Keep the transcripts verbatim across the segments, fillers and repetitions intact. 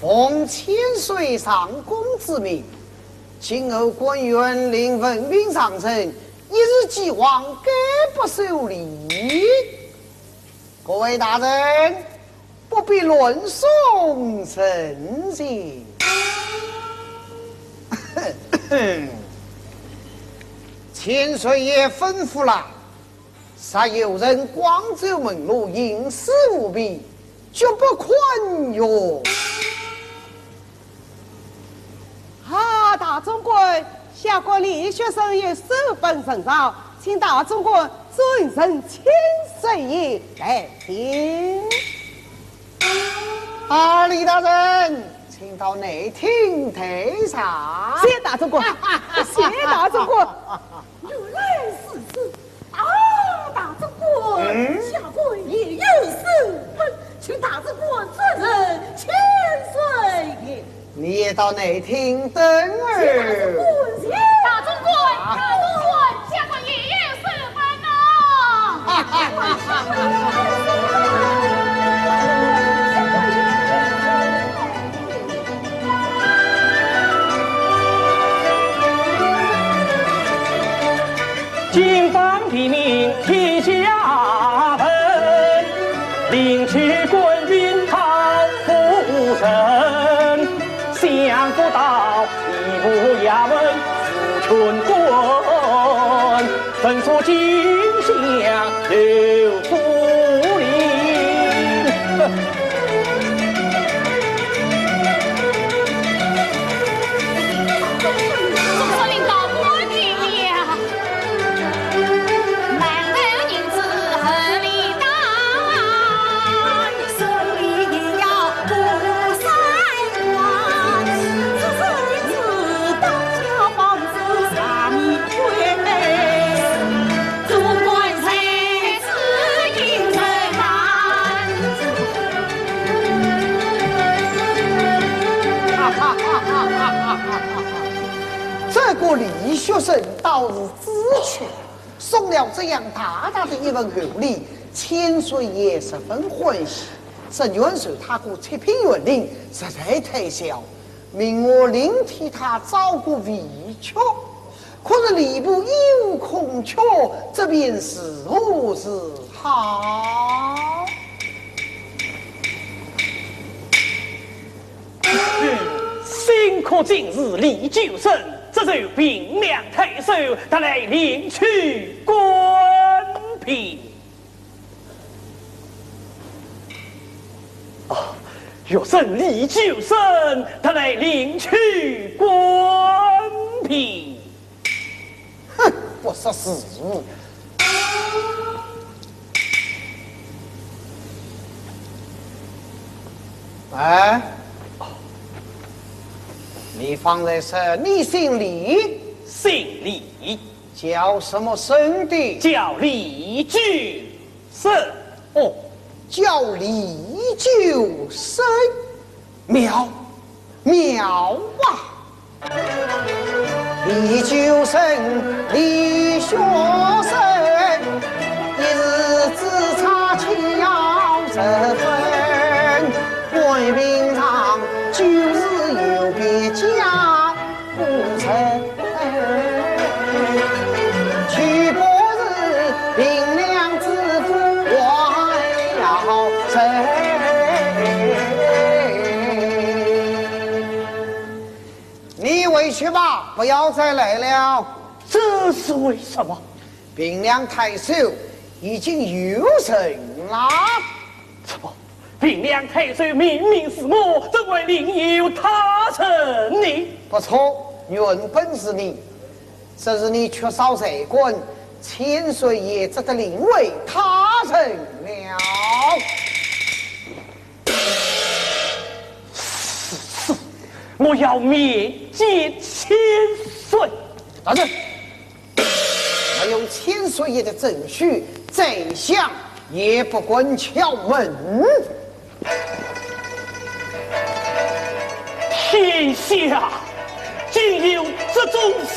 奉千岁上宫之命，请候官员领文凭上呈，一如既往，概不受理。各位大人，不必乱送圣旨。千岁爷吩咐了， 若有人广州门路徇私舞弊，绝不宽容。啊，大总管，下官李学生有失本呈上，请大总管准圣千岁爷待定。啊，李大人，请到内厅退上。谢大总管，谢大总管。原来如此。 啊，大总管，嗯？下官也有失本，请大总管准圣千岁爷。你也到内厅等候。请大总管，请。大总管，大总管，下官也有失本呐。金榜题名天下闻，领取官运讨夫人。想不到吏部衙门无权管， 本座今宵有福临。总算领到官运了，满头银子贺礼单，送礼也要不三元，只是银子当交房子上面归。 这个李学生倒是知趣，送了这样大大的一份厚礼，千岁爷十分欢喜。 这元首他个七品县令实在太小，命我另替他招个肥缺。可是吏部已无空缺，这便如何是好？新科进士李九生，这就凭梁太守，特来领取官聘。 啊，学生李九生，特来领取官聘。哼，不识时务。哎，你方才说你姓李？姓李。叫什么生的？叫李九 生。哦，叫李九生，妙，妙啊！李九生，李学生，一字之差，岂要十分？官名上就是有别家。 不成。岂不是平凉之福还要谁？你回去吧，不要再来了。这是为什么？平凉太守已经有人了。怎么？ 平凉太守明明是我，怎会另有他人呢？不错，原本是你，只是你缺少才干，千岁爷只得另为他人了。是，是，我要面见千岁。大人， 没有千岁爷的准许，宰相也不敢敲门。天下竟有这种事！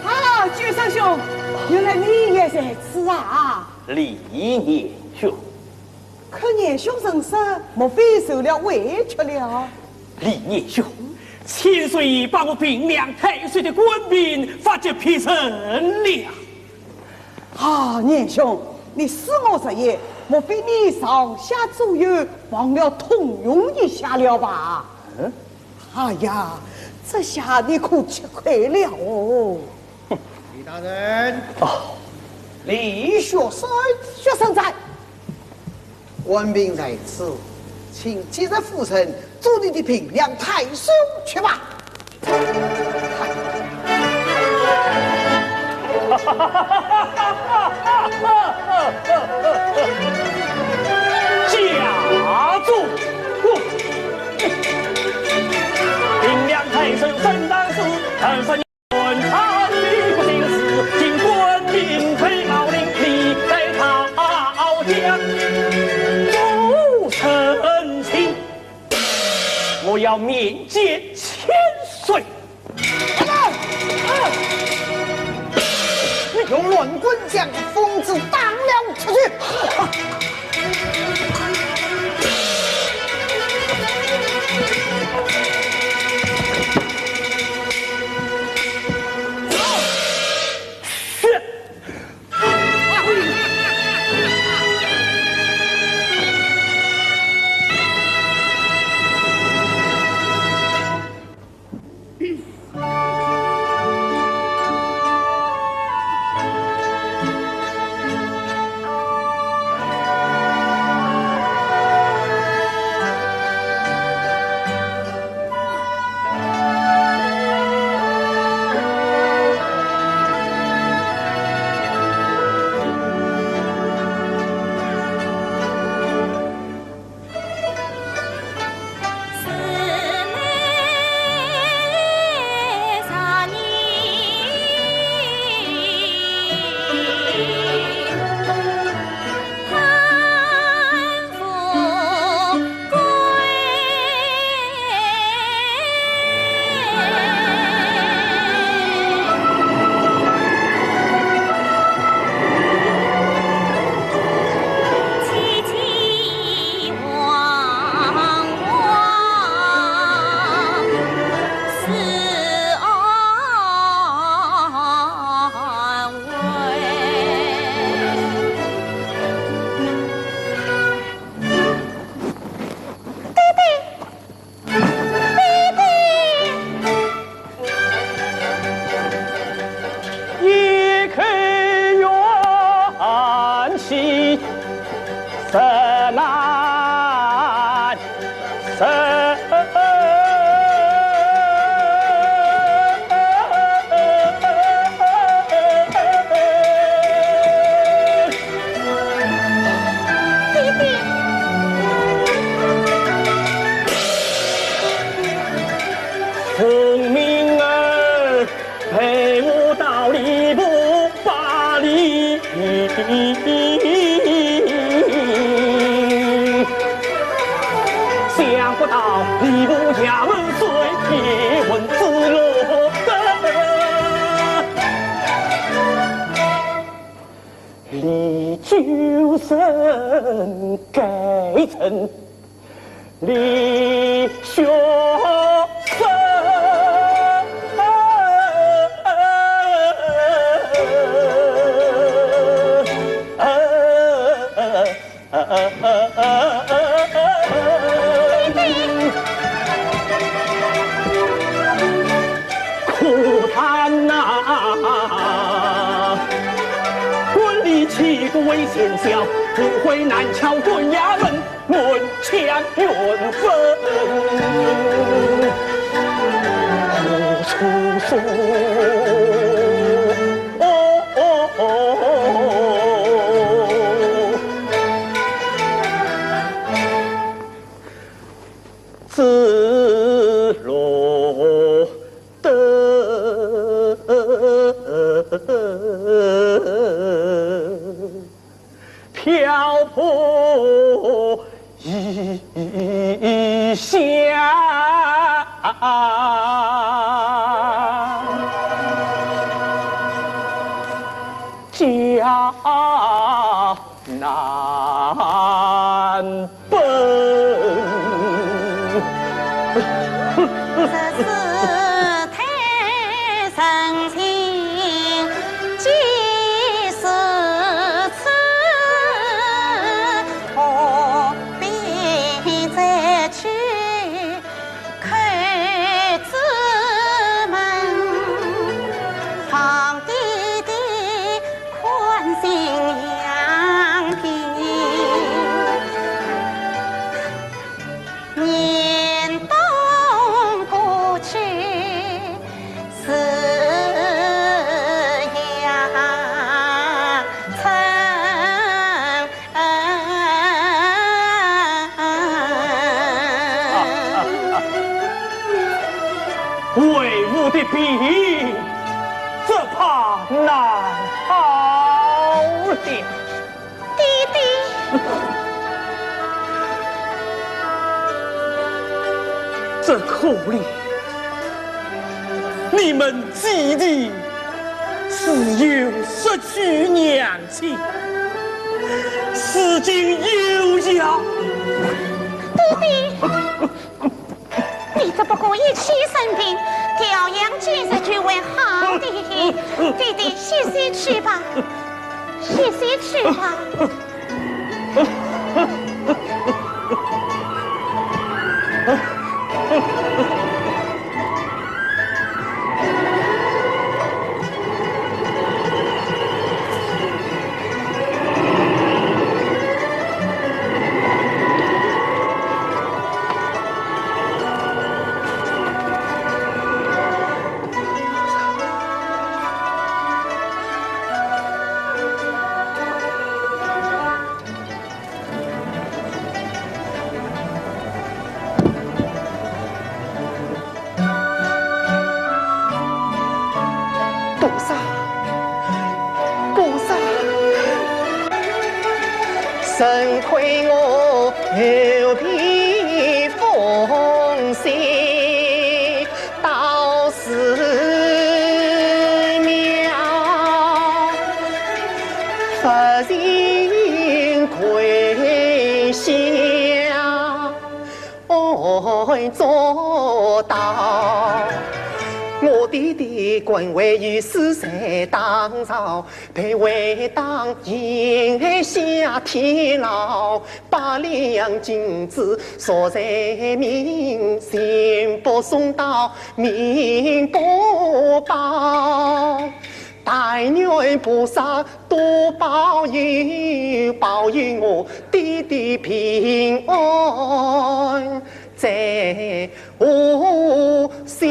啊，九生兄，在此啊。李年兄。可年兄人生，莫非受了委屈了？李年兄，千岁把我平凉太守的官名发给别人了。啊，年兄，你恕我直言，莫非你上下左右忘了通融一下了吧？嗯？哎呀，这下你可吃亏了哦。 李大人。哦。李学生。学生在。官兵在此，请接着夫人做你的平凉太守去吧。家主公，平凉太守沈大师，二十年 官差举国进士，进官兵退毛领，历代讨将不成亲。我要面见千岁。用乱棍将疯子打了出去。是。一口怨气实难忍。奉命儿陪我到吏部把礼。想不到吏部衙门虽已混子落得，李九生该成 李学生。可叹呐，官里岂不为贤小，不会难敲官衙门。 满腔怨愤无处诉。哦，哦，哦，自落得 漂泊异乡。家难奔。这世太人情几十次，何必再去 叩朱门，皇帝的宽心养病，年冬过去是阳春。 为父的病，只怕难好了。爹爹，这苦里，你们姐弟自幼失去娘 亲，如今有恙。爹爹，你只不过一气生病，调养几日就会好的。爹爹，歇息去吧，歇息去吧。 多少？多少？幸亏我厚皮风雪到寺庙，佛前跪下。 哀坐道，我爹爹官位有司在当朝，被为当行下天牢，百两金子锁在民，全部送到民不报。 但愿菩萨多保佑，保佑我爹爹平安在屋下。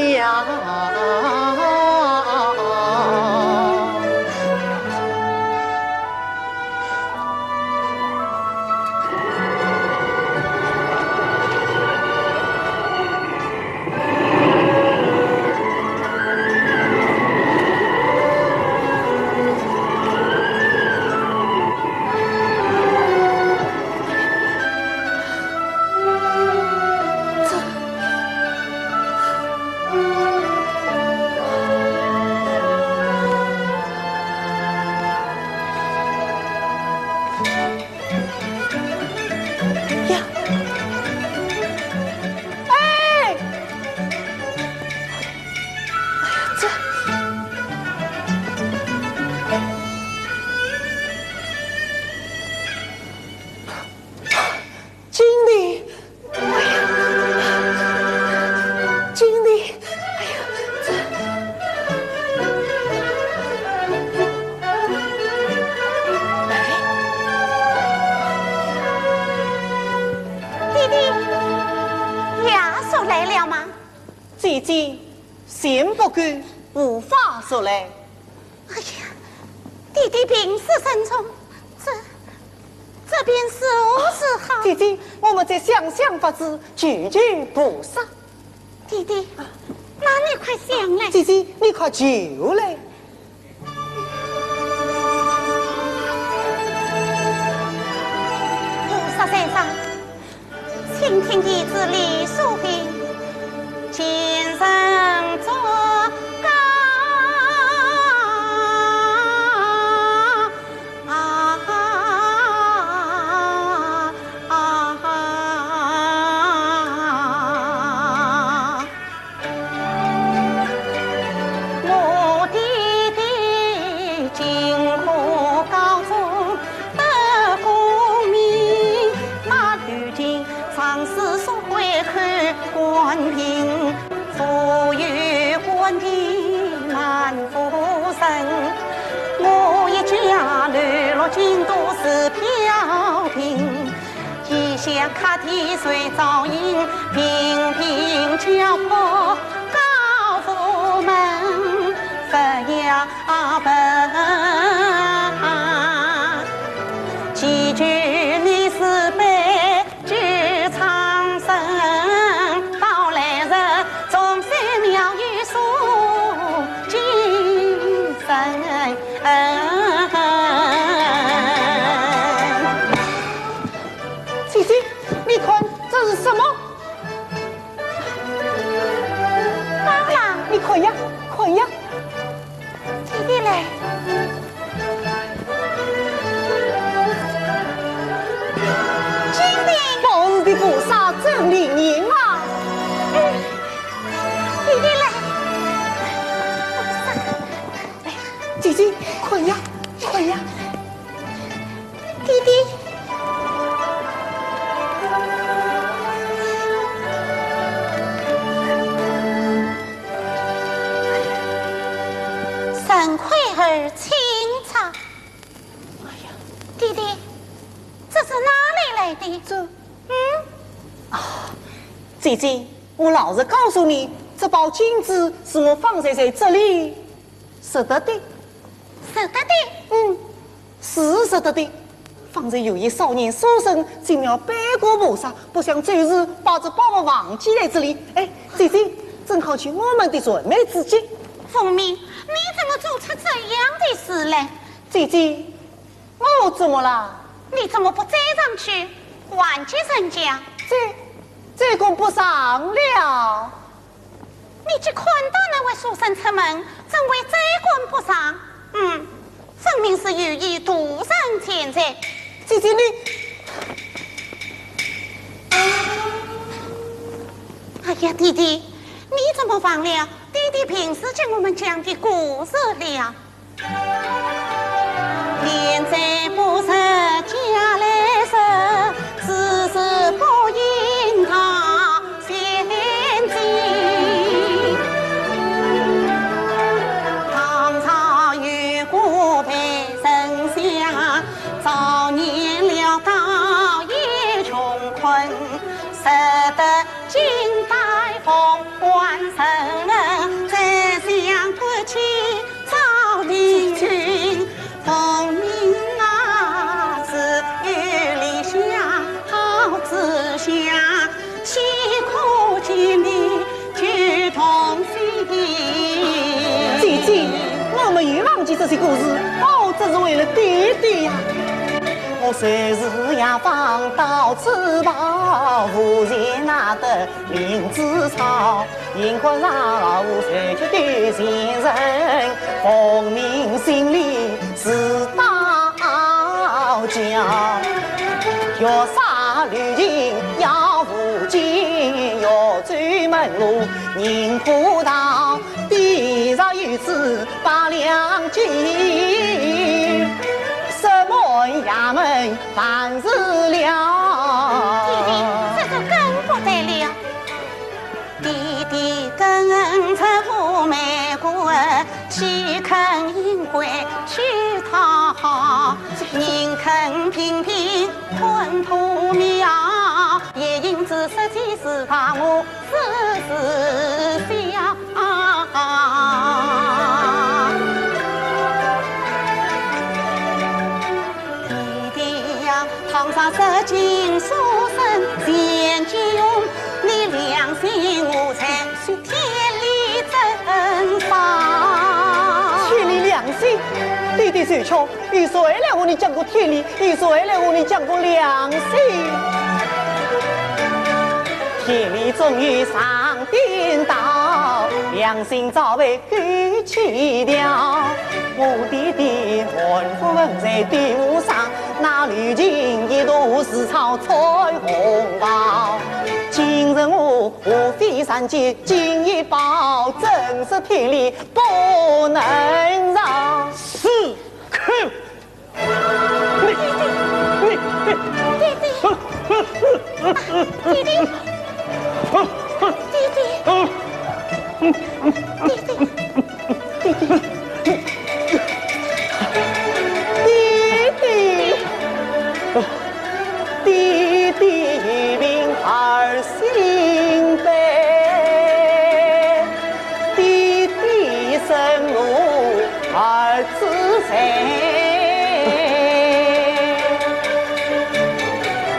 呀，哎，这，经理，哎呀，经理，哎呀，这。 爹爹，爷叔来了吗？姐姐，信不够，无法入来。哎呀，爹爹病势深重，这，这便如何是好？姐姐，我们再想想法子，求求菩萨。爹爹，那你快想来。姐姐，你快求来。 菩萨在上，请听弟子李素云，前生作京都是飘萍，异乡客店谁照应？平平交迫高府门，不要问。几句历史悲 句苍生，到来日总是妙语诉今生。姐姐，你看，这是什么？当然。你看呀，看呀。 弟弟嘞？金瓶。保持的菩萨真灵验啊！弟弟嘞？姐姐，看呀，看呀。弟弟。 沈魁而亲哉。哎呀，弟弟，这是哪里来的？这……嗯？啊，姐姐，我老实告诉你，这包金子是我方才在这里拾得的。拾得的？嗯。 是拾得的。方才有一少年书生进庙拜过菩萨，不想走时把这宝物忘记在这里。哎，姐姐，正好借我们的燃眉之急。凤鸣，你怎么做出这样的事来？姐姐，我怎么了？你怎么不追上去还给人家？这，这顾不上了。 你既看到那位书生出门，怎会再管不上？嗯，分明是有意图上钱财。姐姐，你……哎呀，弟弟，你怎么忘了弟弟平时给我们讲的故事了？ 连载不是假来说，只是不应他先进。唐朝有个陪丞相，早年潦倒也穷困，拾得 金带凤冠人，再想不起赵明君。凤鸣啊，是有理想好志向，岂可见你就动心？姐姐，我没有忘记这些故事，哦，这是为了爹爹呀。我虽是远方到此报，无钱拿得 银子钞，银官上无数的前程，凤鸣心里是打架。要杀刘金要无金，要走门路宁可逃，地上有子把良计，什么衙门 办事了。弟弟，这就更不得了。弟弟跟着武门关，岂肯因为去讨好？宁肯平平吞吐苗，也因知识见识大，我 是是笑。弟弟呀，倘若失尽书生钱锭，你良心何在天理之上？天理良心？弟弟受穷， 有谁来和你讲过天理？有谁来和你讲过良心？天理总有上天道，良心早被狗吃掉。我爹爹含冤在地府上，拿刘金一大私钞穿红袍。今日我何非三界尽一包，真是天理不能饶。死狗！ 你，你，你，弟弟，弟弟，弟弟，弟弟，弟弟，弟弟。之罪。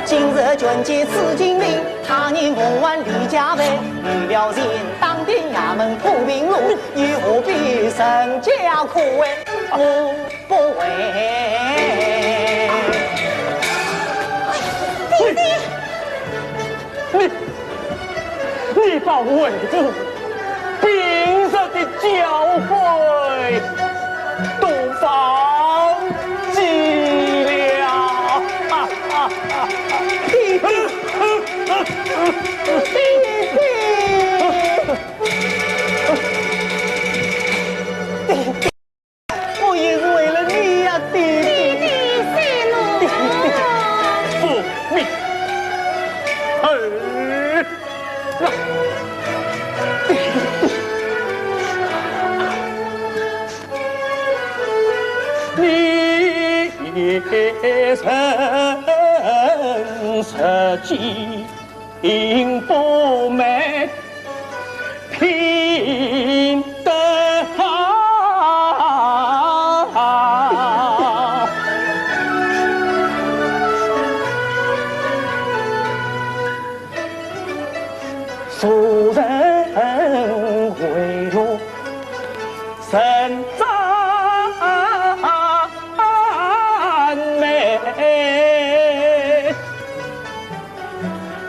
今日军机紫禁令，他日梦还李家卫。你了然当殿衙门破平路，又何必人家可为我不为？爹爹，你，你把为父 平日的教诲都忘记了。爹爹，爹爹，爹爹。 我也是为了你呀，爹爹。爹爹息怒。爹爹，父命。儿啊，爹爹。你人实际 并不美，品德好。俗人为乐，人赞美。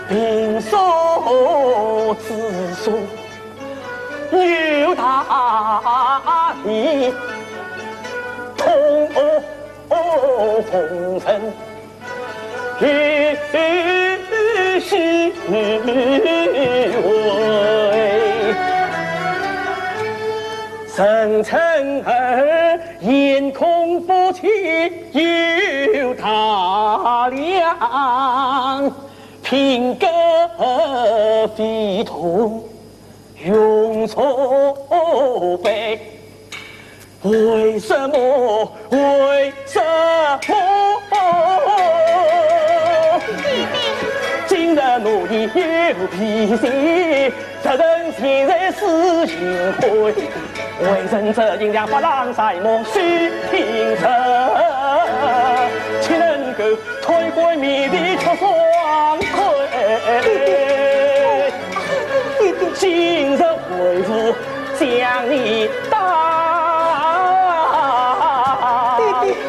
平素之所有大礼，通奉承，与须为。臣称儿，言空不起，有大量。 品格非同，用错辈，为什么？为什么？爹爹，今日奴儿有ผิ心， 实情现在是行贿，为人者应当发郎在望须听着，岂能够推官面前吃双亏？今日为父将你打，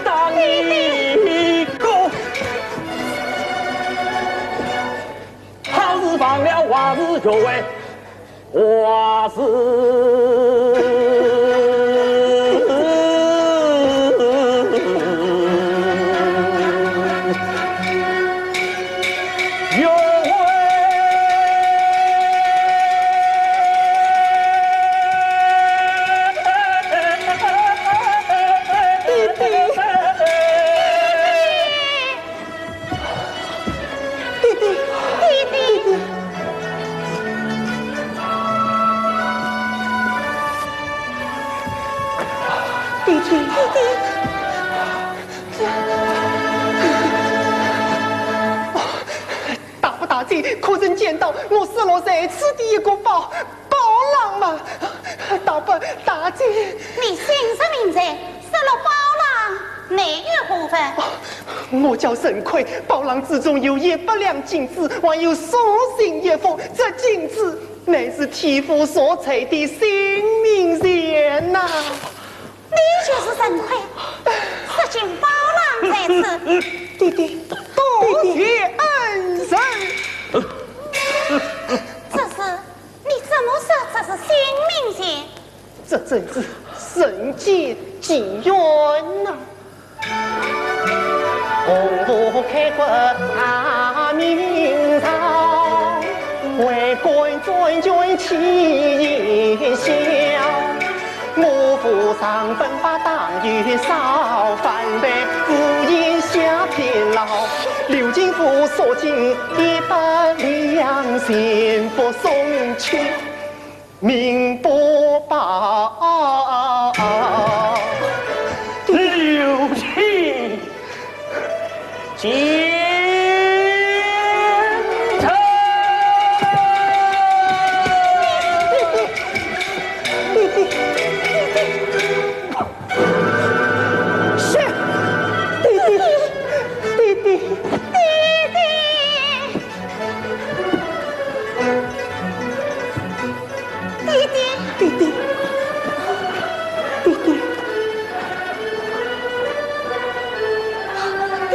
打你一个，他是忘了还是有为？ 我是有为。爹爹，爹爹，爹爹，爹爹，爹爹。大伯大姐，可曾见到我失落在此地一个宝 宝郎嘛，大伯大姐。你姓甚名谁，失落宝郎，你有何份？我叫陈魁，宝郎之中有一百两金子，还有书信一封。这金子乃是替父所赐的性命钱呐。你就是陈魁，如今宝郎在此。爹爹，多谢恩人。这是 你怎么说这是性命钱？这真是人间奇缘呐！刘卿见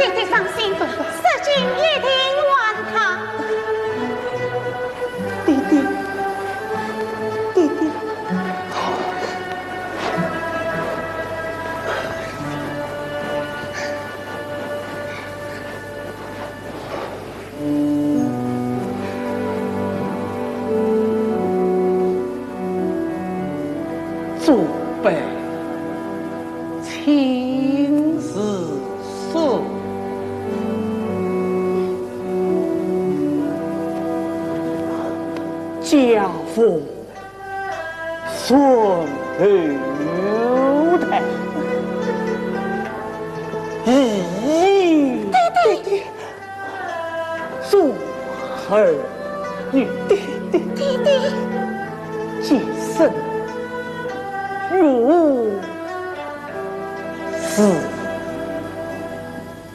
爹爹伤心，事情一定还他。爹爹，爹爹。祖辈，请自述。家父孙后代，一应。爹爹。 孙儿与爹爹，爹爹，今生与子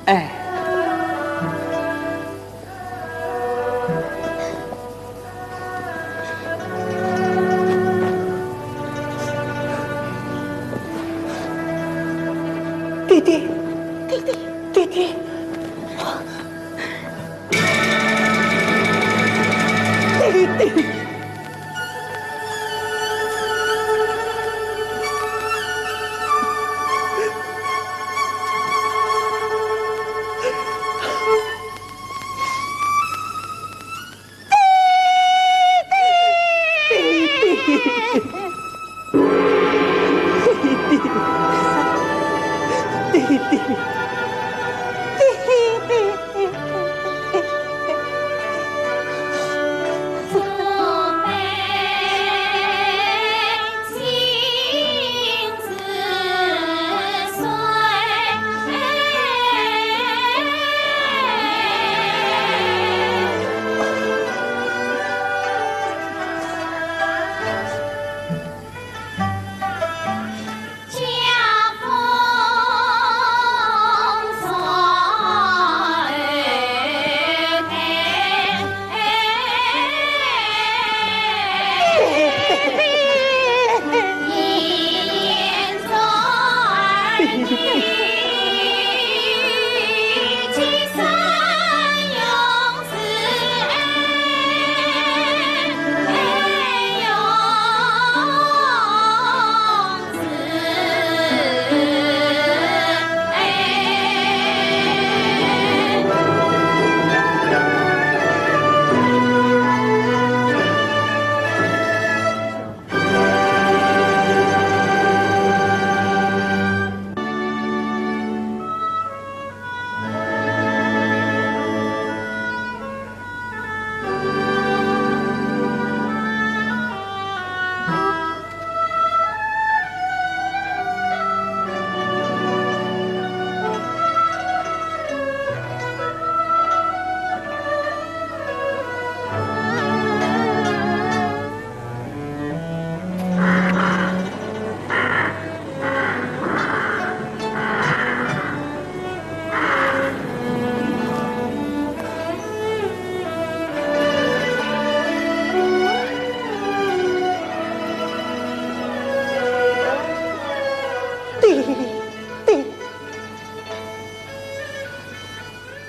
爱。 爹爹，爹爹，爹爹，爹爹。爹爹。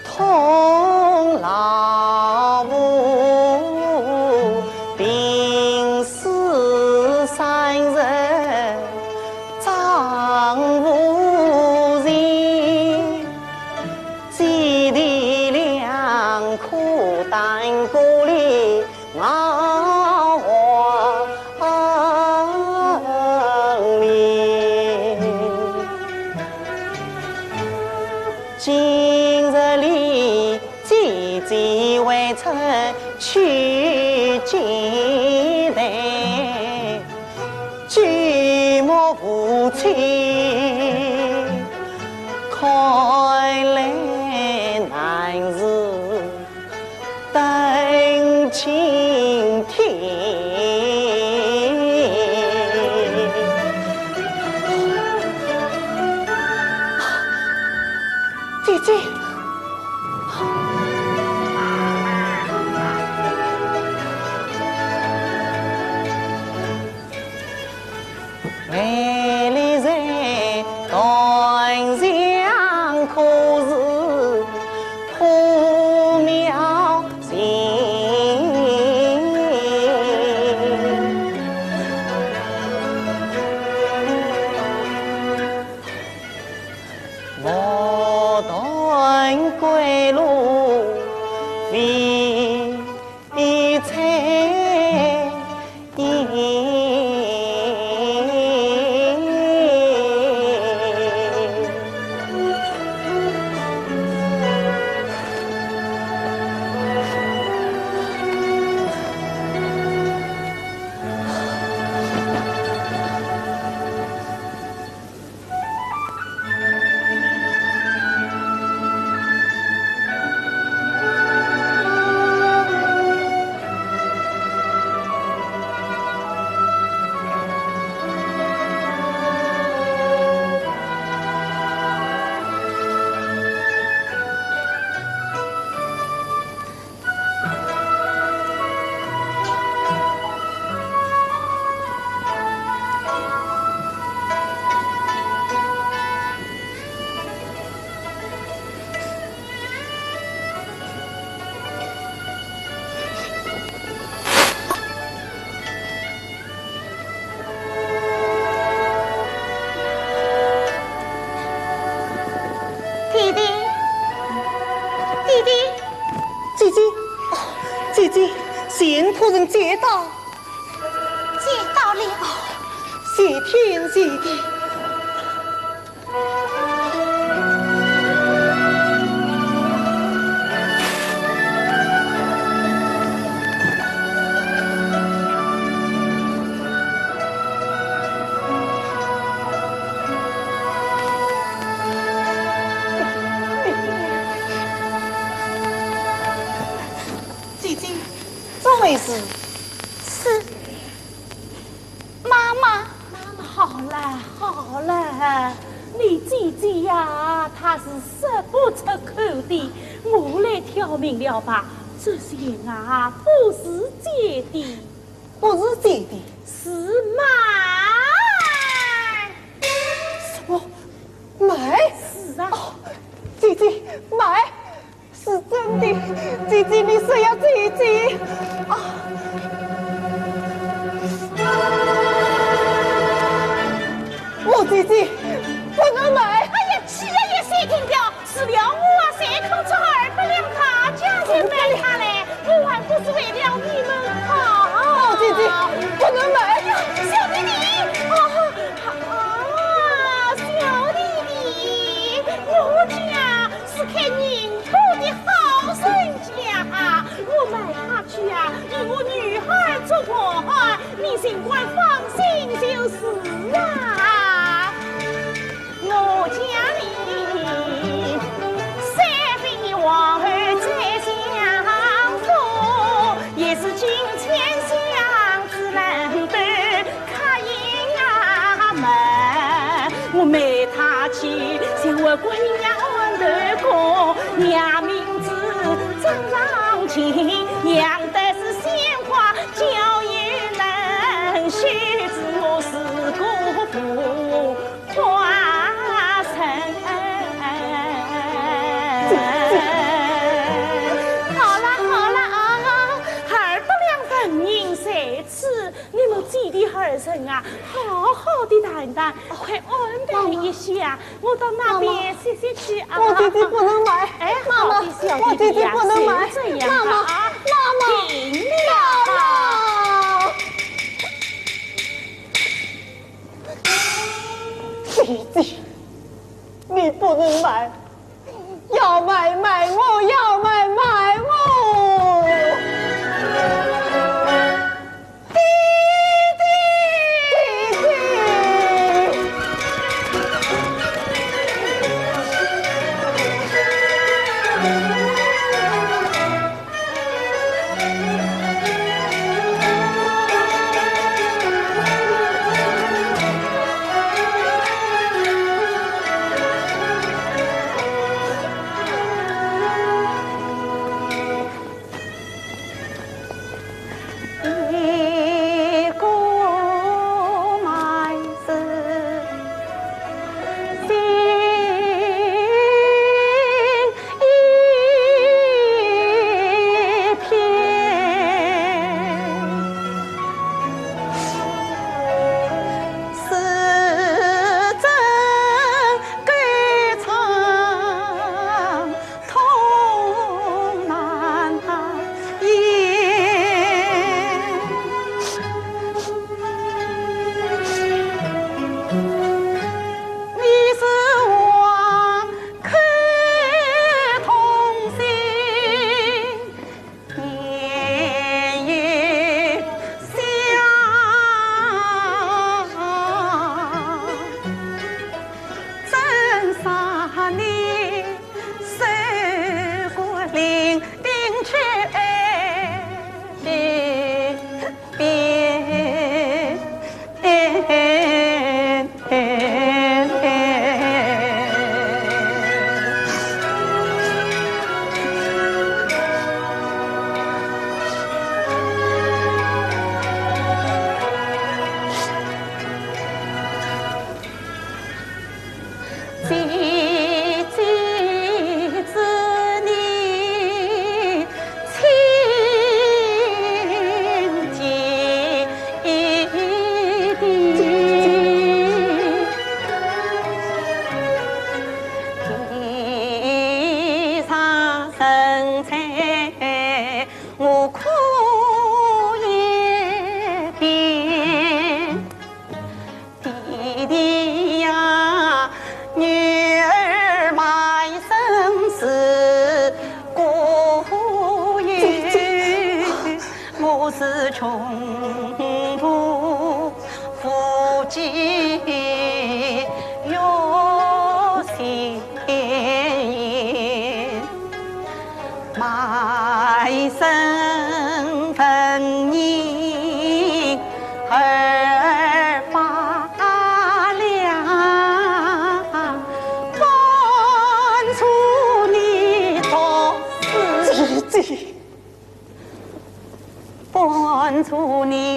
同老父，病死三日葬无前，姐弟两颗担过里 熬黄连。今日里姐姐未曾去接待，举目无亲，看来难是 登青天。姐姐。夫人借刀。借刀了。谢天谢地。姐姐，怎回事？是。 妈妈，妈妈。好了好了，你姐姐呀，她是说不出口的，我来挑明了吧，这钱啊，不是借的。不是借的？是买。什么？买？是啊。哦，姐姐，买。 是真的，姐姐，你说要姐姐啊！我姐姐不能买。哎呀，气呀呀，谢天彪，除了我啊，谁肯出二百两大价钱买她嘞？我还不是为了你们好。我姐姐不能买。哎呀，小弟弟，啊，啊，小弟弟，我家 是开宁波的好人家，我卖她去啊，与我女儿作伴，你尽管放心就是啊。我家里三位皇后在相府，也是金钱箱子能得 客人啊们，我没他去，像我姑娘安得过，娘名字张长青，养的是鲜花娇也嫩，须知我是个富寡人。好了好了啊，二百两纹银在此， 你们姐弟二人啊，好好的谈谈，快安排一下，我到那边歇歇去啊。我姐姐不能买。哎，妈妈，好的，小弟弟呀，我姐姐不能买。就这样吧啊。妈妈，妈妈，停了啊。妈妈。姐姐，你不能买。 要买卖我，要买卖我！爹爹，爹爹！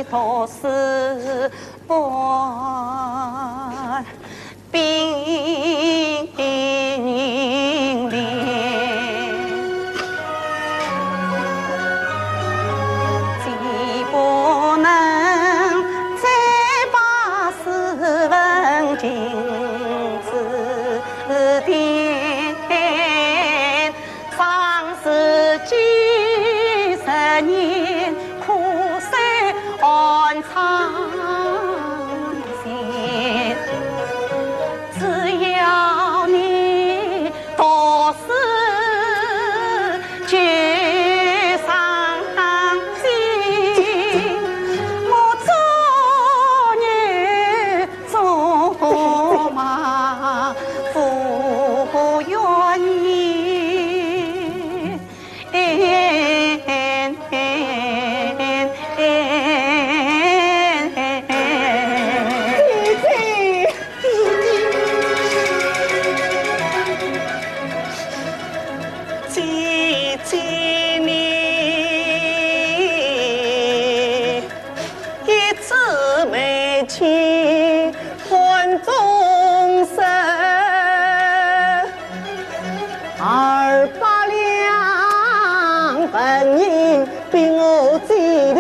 读书不。 冰凌。既不能再把诗文进字典， 上世纪十年苦守寒窗前，只要你读书就上进，我祝你 做马不愿意。姐姐，姐姐你 一枝梅去换终身，二百两纹银比我姐的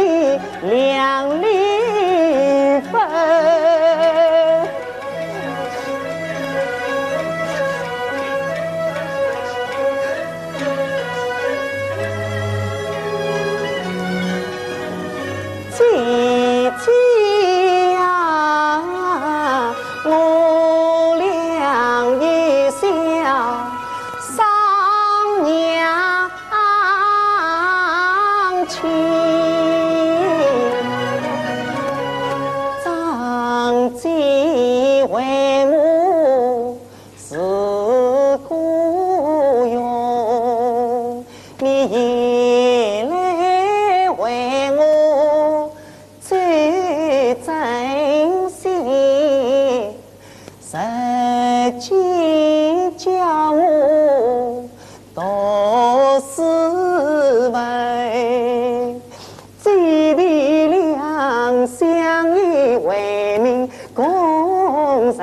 两厘分。 姐姐呀，我俩一笑双娘亲，张姐为我 是孤勇，你也来为我做真心，如今叫我读诗文。 姐弟两相依为命共成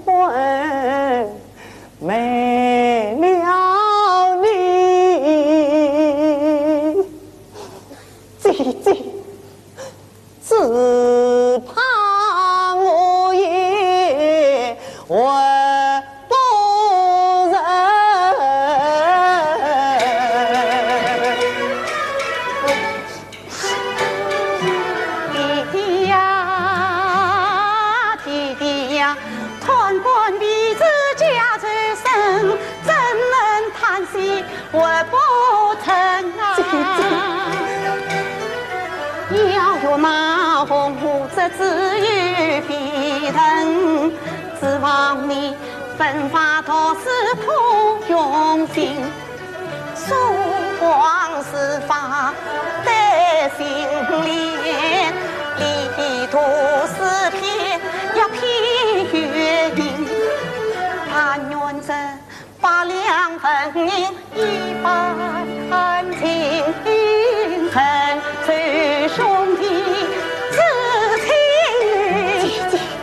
婚，没了你。姐姐，只怕我也活不成。 弟弟呀，弟弟呀，贪官避世家仇深，怎能叹息活不成啊？姐姐。要有那红颜之志与飞腾，指望你奋发读书苦用心。 书往书法得心连，力读诗篇要篇又明。但愿这百两纹银一半，情深，最兄弟之情。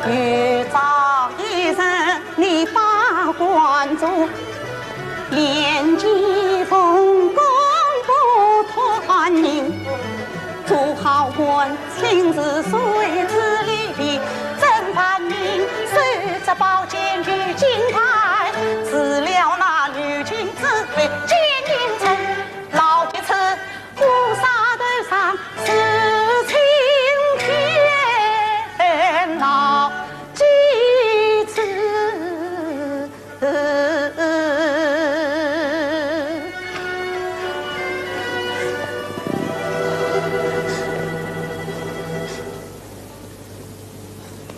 有朝一日你把官做， 练剑奉公不断人，做好官亲自随之礼毕，怎盼你手执宝剑如金牌，除了那绿巾之外，金印称老几次，乌纱头上是青天老几次。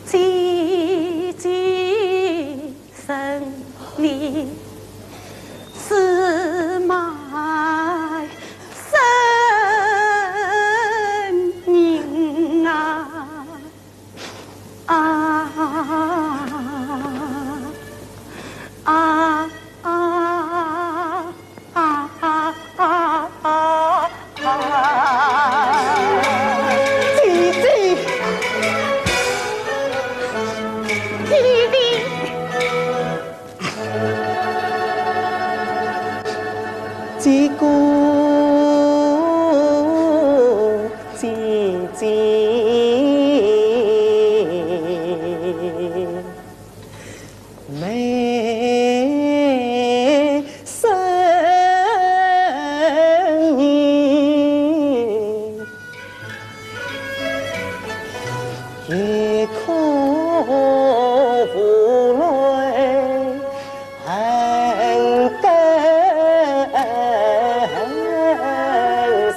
姐姐，生你是卖身人啊！ 啊啊啊啊啊啊！姐美声吟，一刻无泪恨更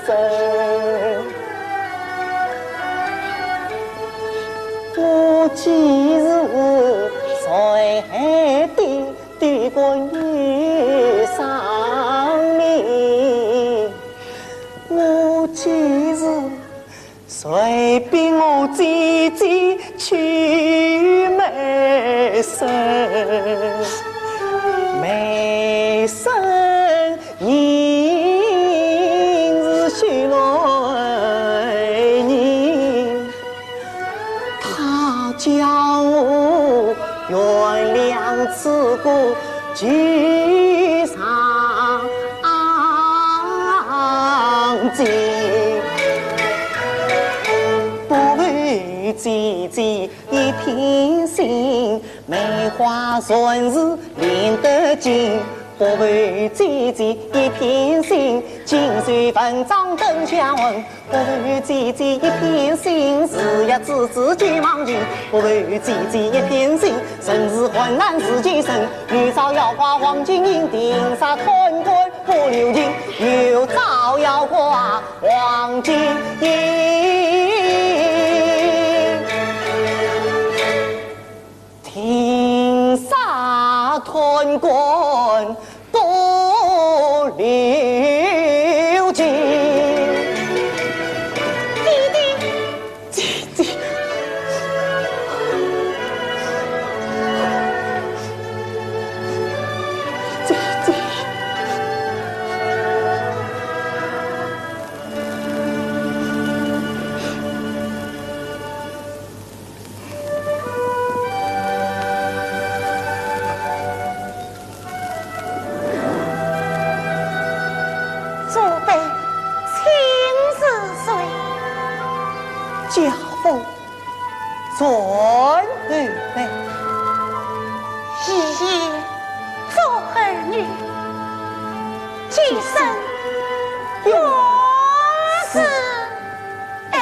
深。 我几时在海底对过你伤悲？我几时随便我姐姐去卖身？卖身 人是许来人，他叫我原谅此个旧伤情。不为姐姐一片心，梅花全是炼得尽。 不为姐姐一片心，锦绣文章等香魂。不为姐姐一片心，日夜之子救亡情。不为姐姐一片心，人世患难是己身。有朝要挂黄金印，定杀贪官不留情。有朝要挂黄金印。 定杀贪官不留情。姐姐，姐姐，姐姐。 祖辈，请恕罪。家父传后辈。一言作儿女，今生永世。哎。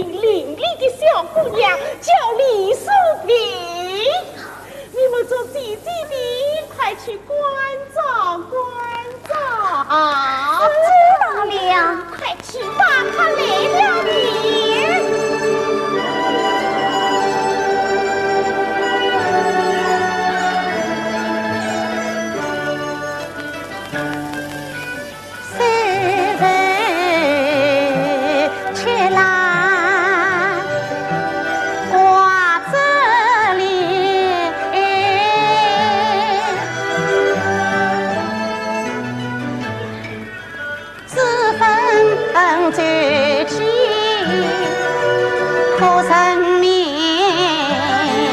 伶俐的小姑娘叫李素萍。你们做姐姐的，快去关照关照。知道了。快去吧，她累了你。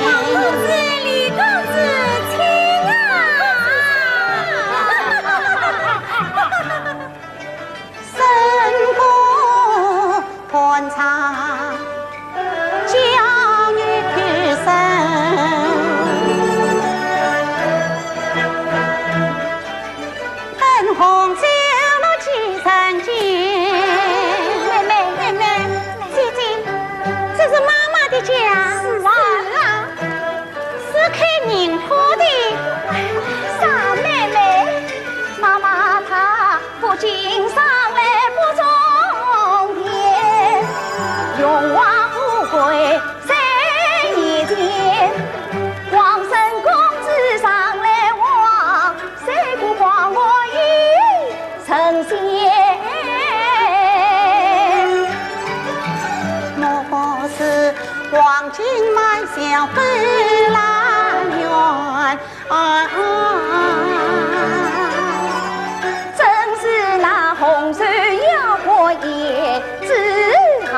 公子，李公子，请啊！ 妹妹，妹妹，姐姐，这是妈妈的家。是啊。是啊。是开宁波的。傻妹妹，妈妈她 不经商来不种田，荣华富贵在眼前。王孙公子上来望，谁不帮我一成仙？莫不是黄金满箱飞来源？ 啊，正是那洪水要过一枝好。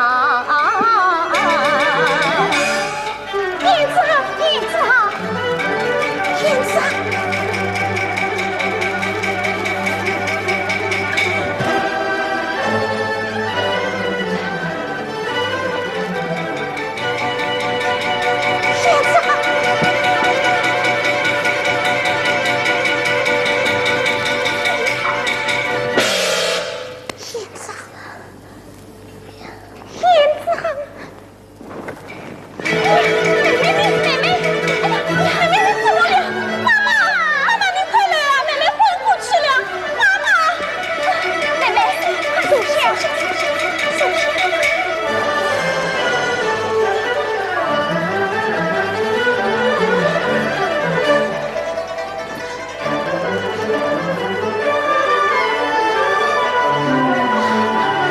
胭脂啊，胭脂啊，胭脂啊！ 胭脂啊，胭脂啊，胭脂啊！ 妹妹，妹妹，哎呀，妹妹，你怎么了？妈妈，妈妈，你快来啊！妹妹昏过去了，妈妈！妹妹，快坐下，坐下，坐下。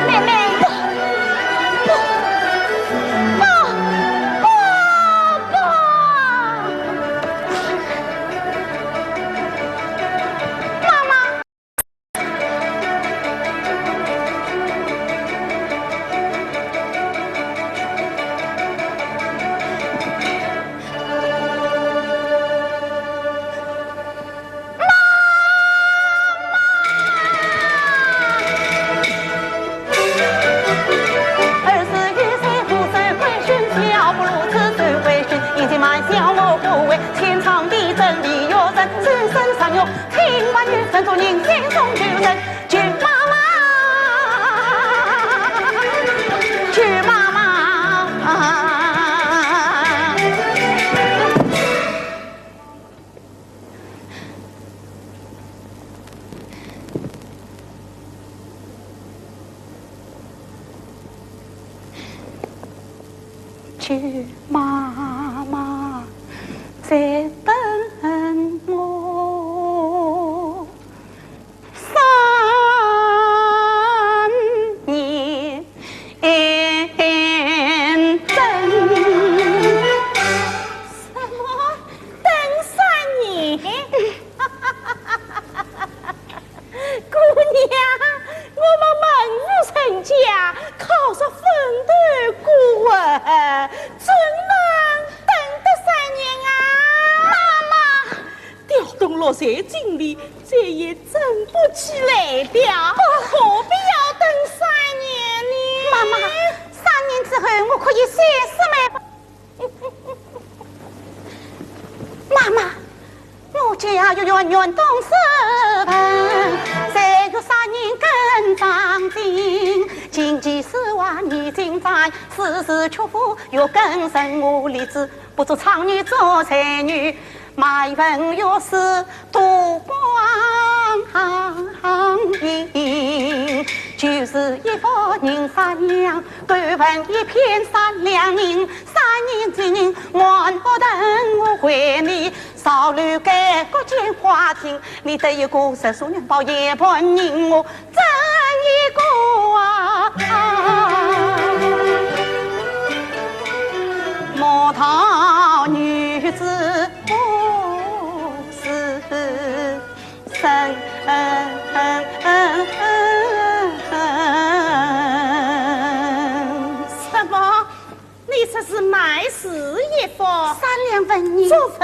妹妹，不，不，不，不，妈妈。 舅妈妈在等我。 三年整。什么？等三年？姑娘，我们门户人家，靠着坟头过活，怎能等得三年啊？妈妈！ 调动六岁精力，再也整不起来了，何必要等三年呢？妈妈，三年之后我可以随时买房。妈妈，我家有远远东四盆，再有三年耕长进，经济是望你今朝世事曲折，又更生无力子，不做唱女做才女，卖文学书，度光阴。就是一幅银山两，敢问一片善良人，善人之人，安不得我为你，少留该个间花厅，你得一个十所元宝，一盘银娥， 这一个啊，莫道女子不是人。什么？ 你说是卖诗一幅，三两纹银，做文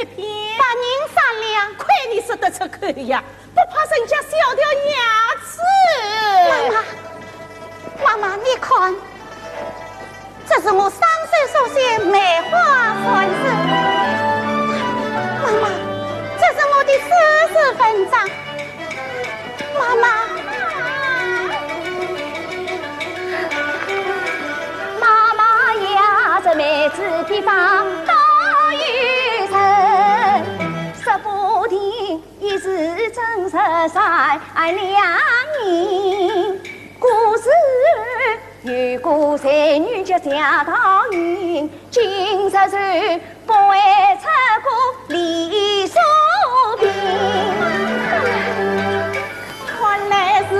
一篇，白银三两。亏你说得出口呀，不怕人家笑掉牙齿。妈妈，妈妈，你看，这是我双手所写梅花篆字。妈妈，这是我的诗词文章。 妈妈。妈妈呀，这妹子的方道有人，说不定也是真实善良人。故事有个才女叫夏道韫， 今日是不会出过李素萍。看来是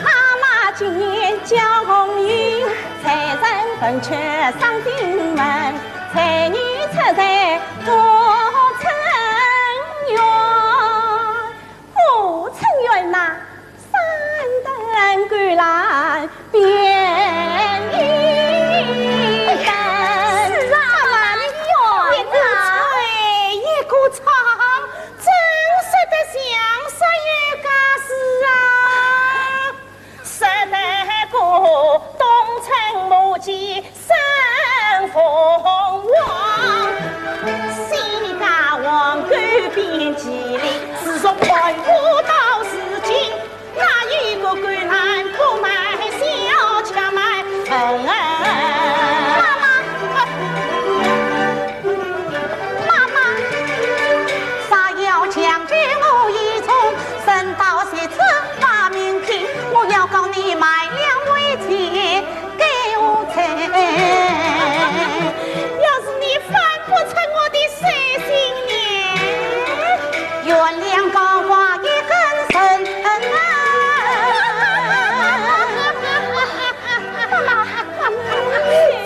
妈妈今年交红运，财神奔去上京门，才女出在护城院。 护城院呐，三等观览边一等。是啊，哪里远啊？一个吹一个唱，真说得像山有家事啊。说得个东城母鸡 生凤凰，西家皇后卞吉利，自从传武到如今，哪有个姑娘不卖笑且卖文？妈妈，妈妈，啥要强求我一从，人道是此话明听，我要告你卖两为奸。 给我猜。要是你翻不出我的水性呢？原谅高挂一根绳。妈妈，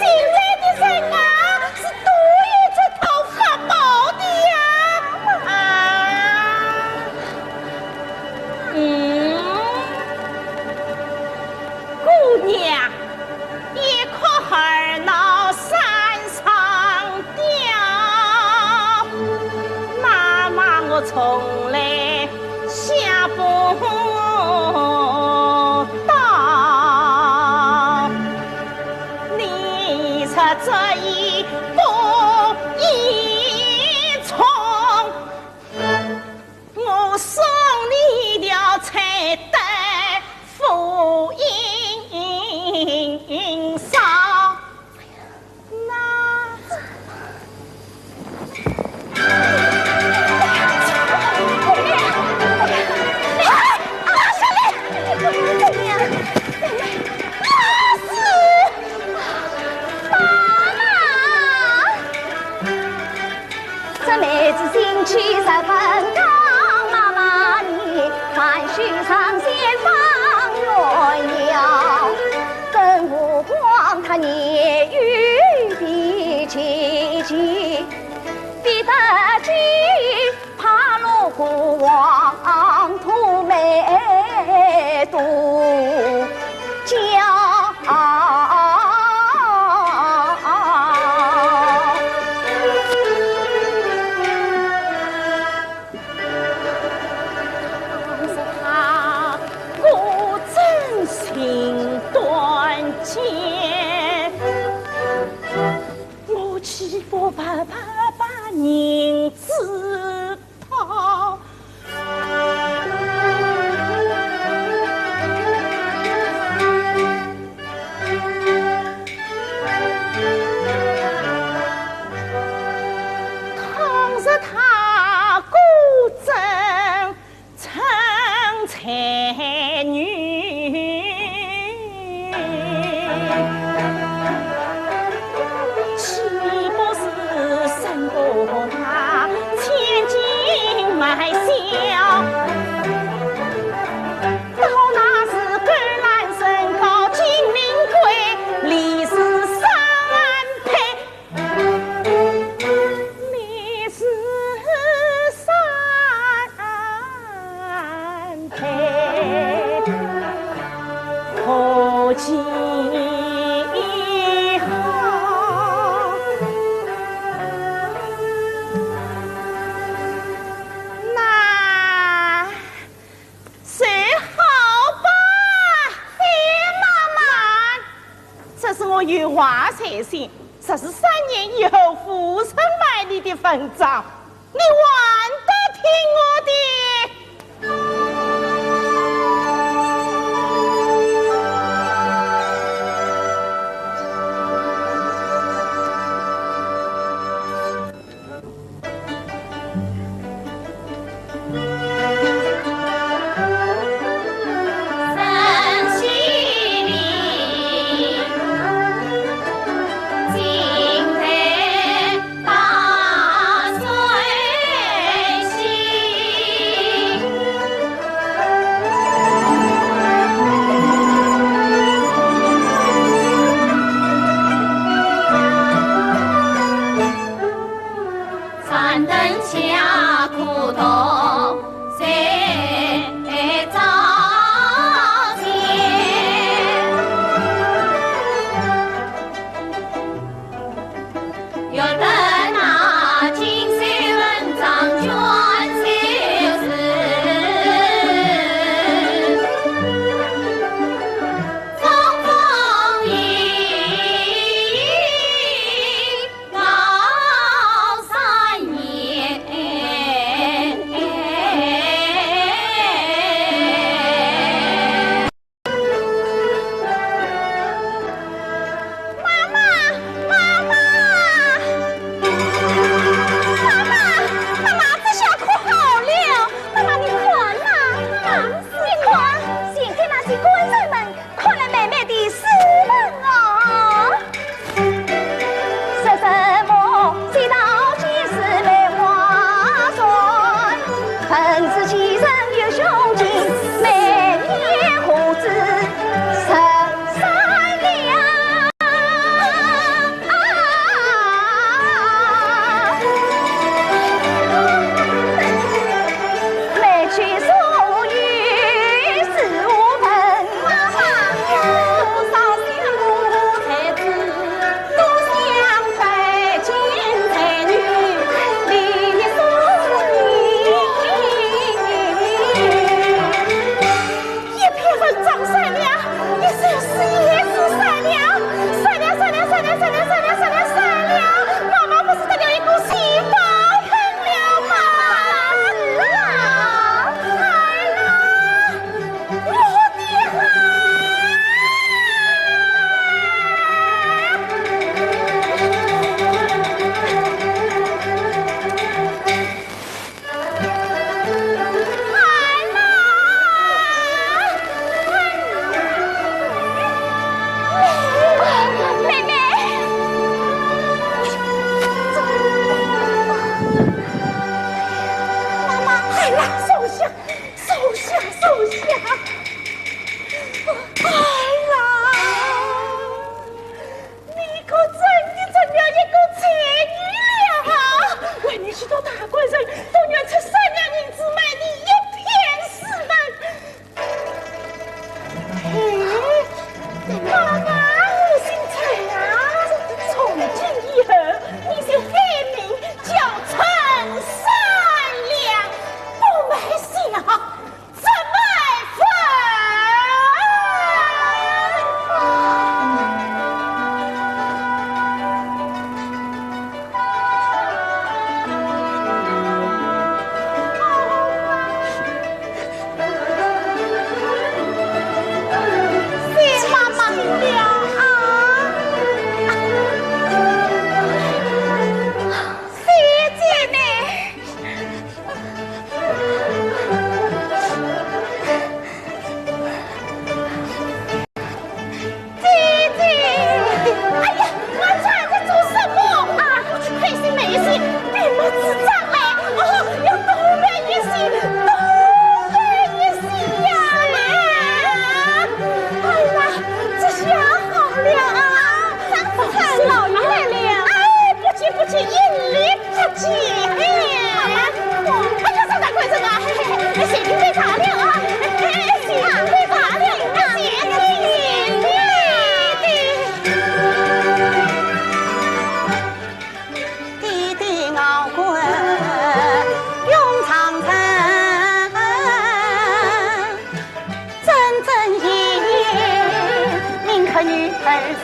现在的人啊，是都有这套法宝的呀。啊。 嗯，姑娘，一哭二闹三上吊，妈妈我从来想不到，你说这一步一冲。 我送你条彩带，敷印上。那，这妹子心气十分刚，妈妈你含羞上前放鸳鸯，更何况她年幼的姐姐，必得知 怕落孤王土妹渡江。我真心短见，我岂不白白把银子 好。这是我有话在先，这是三年以后父神卖力的坟葬，你还得听我的。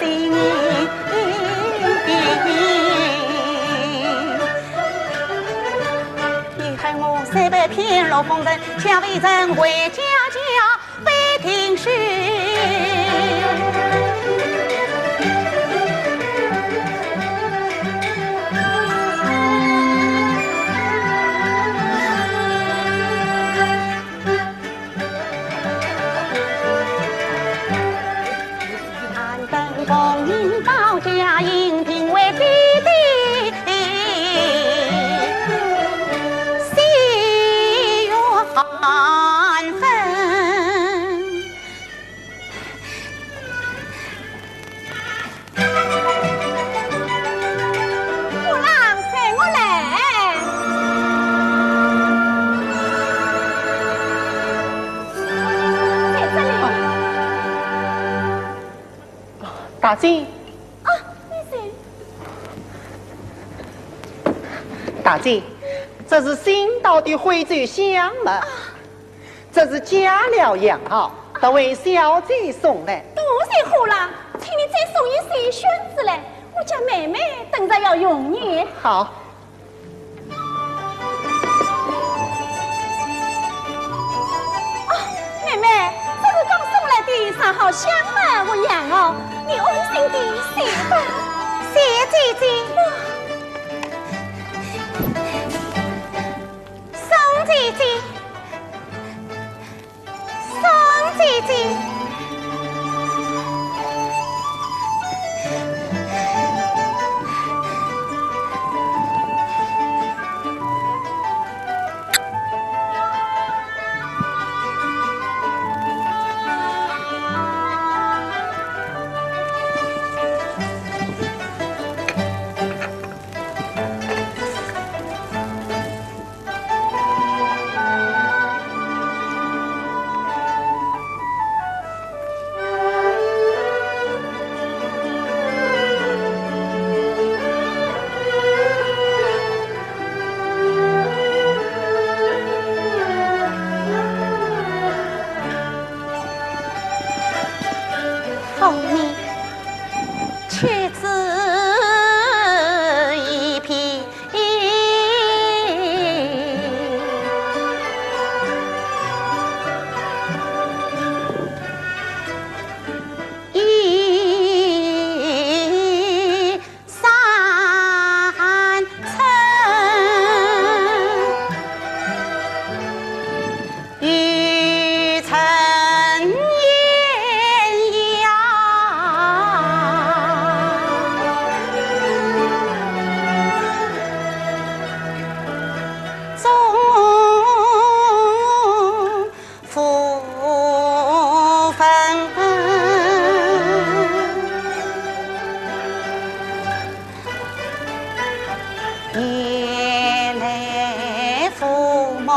心。你害我三百片落风尘，叫未曾回家家非定时。 虎郎，随我来。在这里。大姐。啊，你是？大姐，这是新到的徽州乡吗？啊。 这是佳料洋毫，特为小姐送来。多谢虎郎，请你再送一些宣纸来，我家妹妹等着要用呢。好。哦，妹妹，这是刚送来的，上好香吗？我养哦，你安心的写吧。谢姐姐。 宋姐姐，宋姐姐。 好呢，去之一批。 夜来浮梦，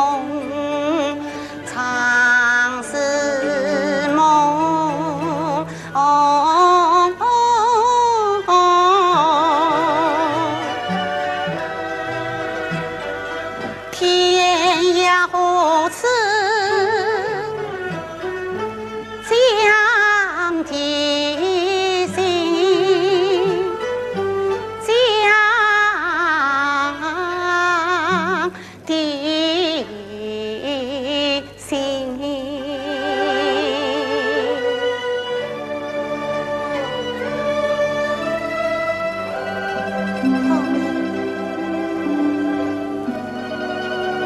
常似梦。 天涯何处讲地心，讲地 心。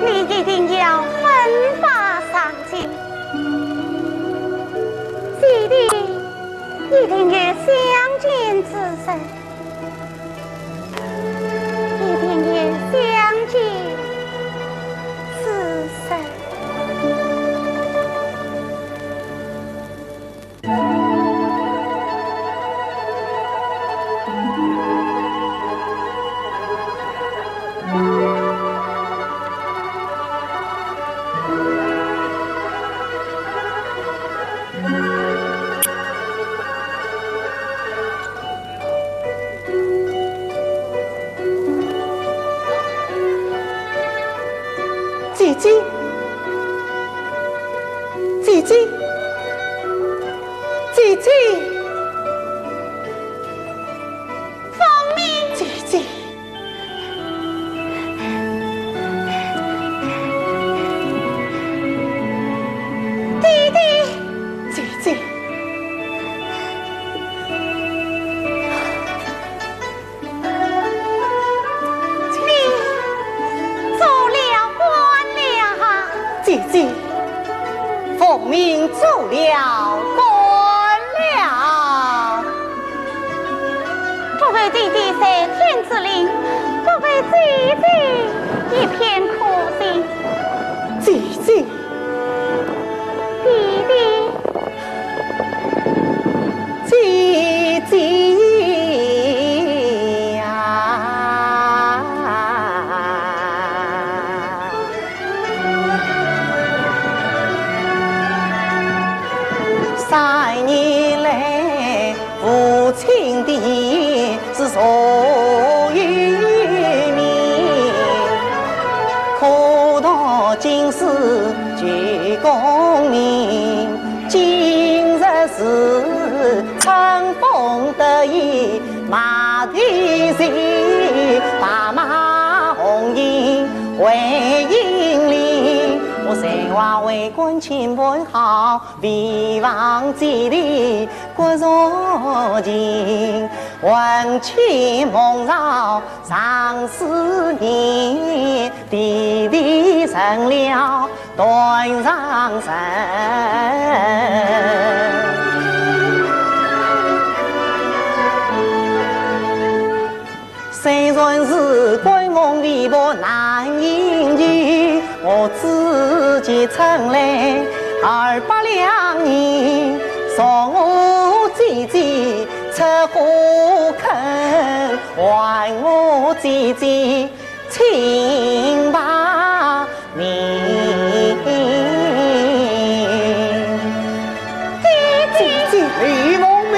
你一定要奋发上进，姐弟一定有相见之日。 一定有相见之日。 姐姐，姐姐，姐姐。弟弟在天之灵，不为姐姐一片苦心。姐姐，弟弟，姐姐呀！三年来， 父亲的言是昨有明，可道今世旧功名，今日是春风得意马蹄疾，白马红缨为引领，我谁话为官清白好， 未忘记的国族情，魂牵梦绕常思念，弟弟成了断肠人。 虽然是官梦未卜难应期，我只求春来二百两银，送我姐姐出火坑，还我姐姐清白 命。姐姐，李凤鸣，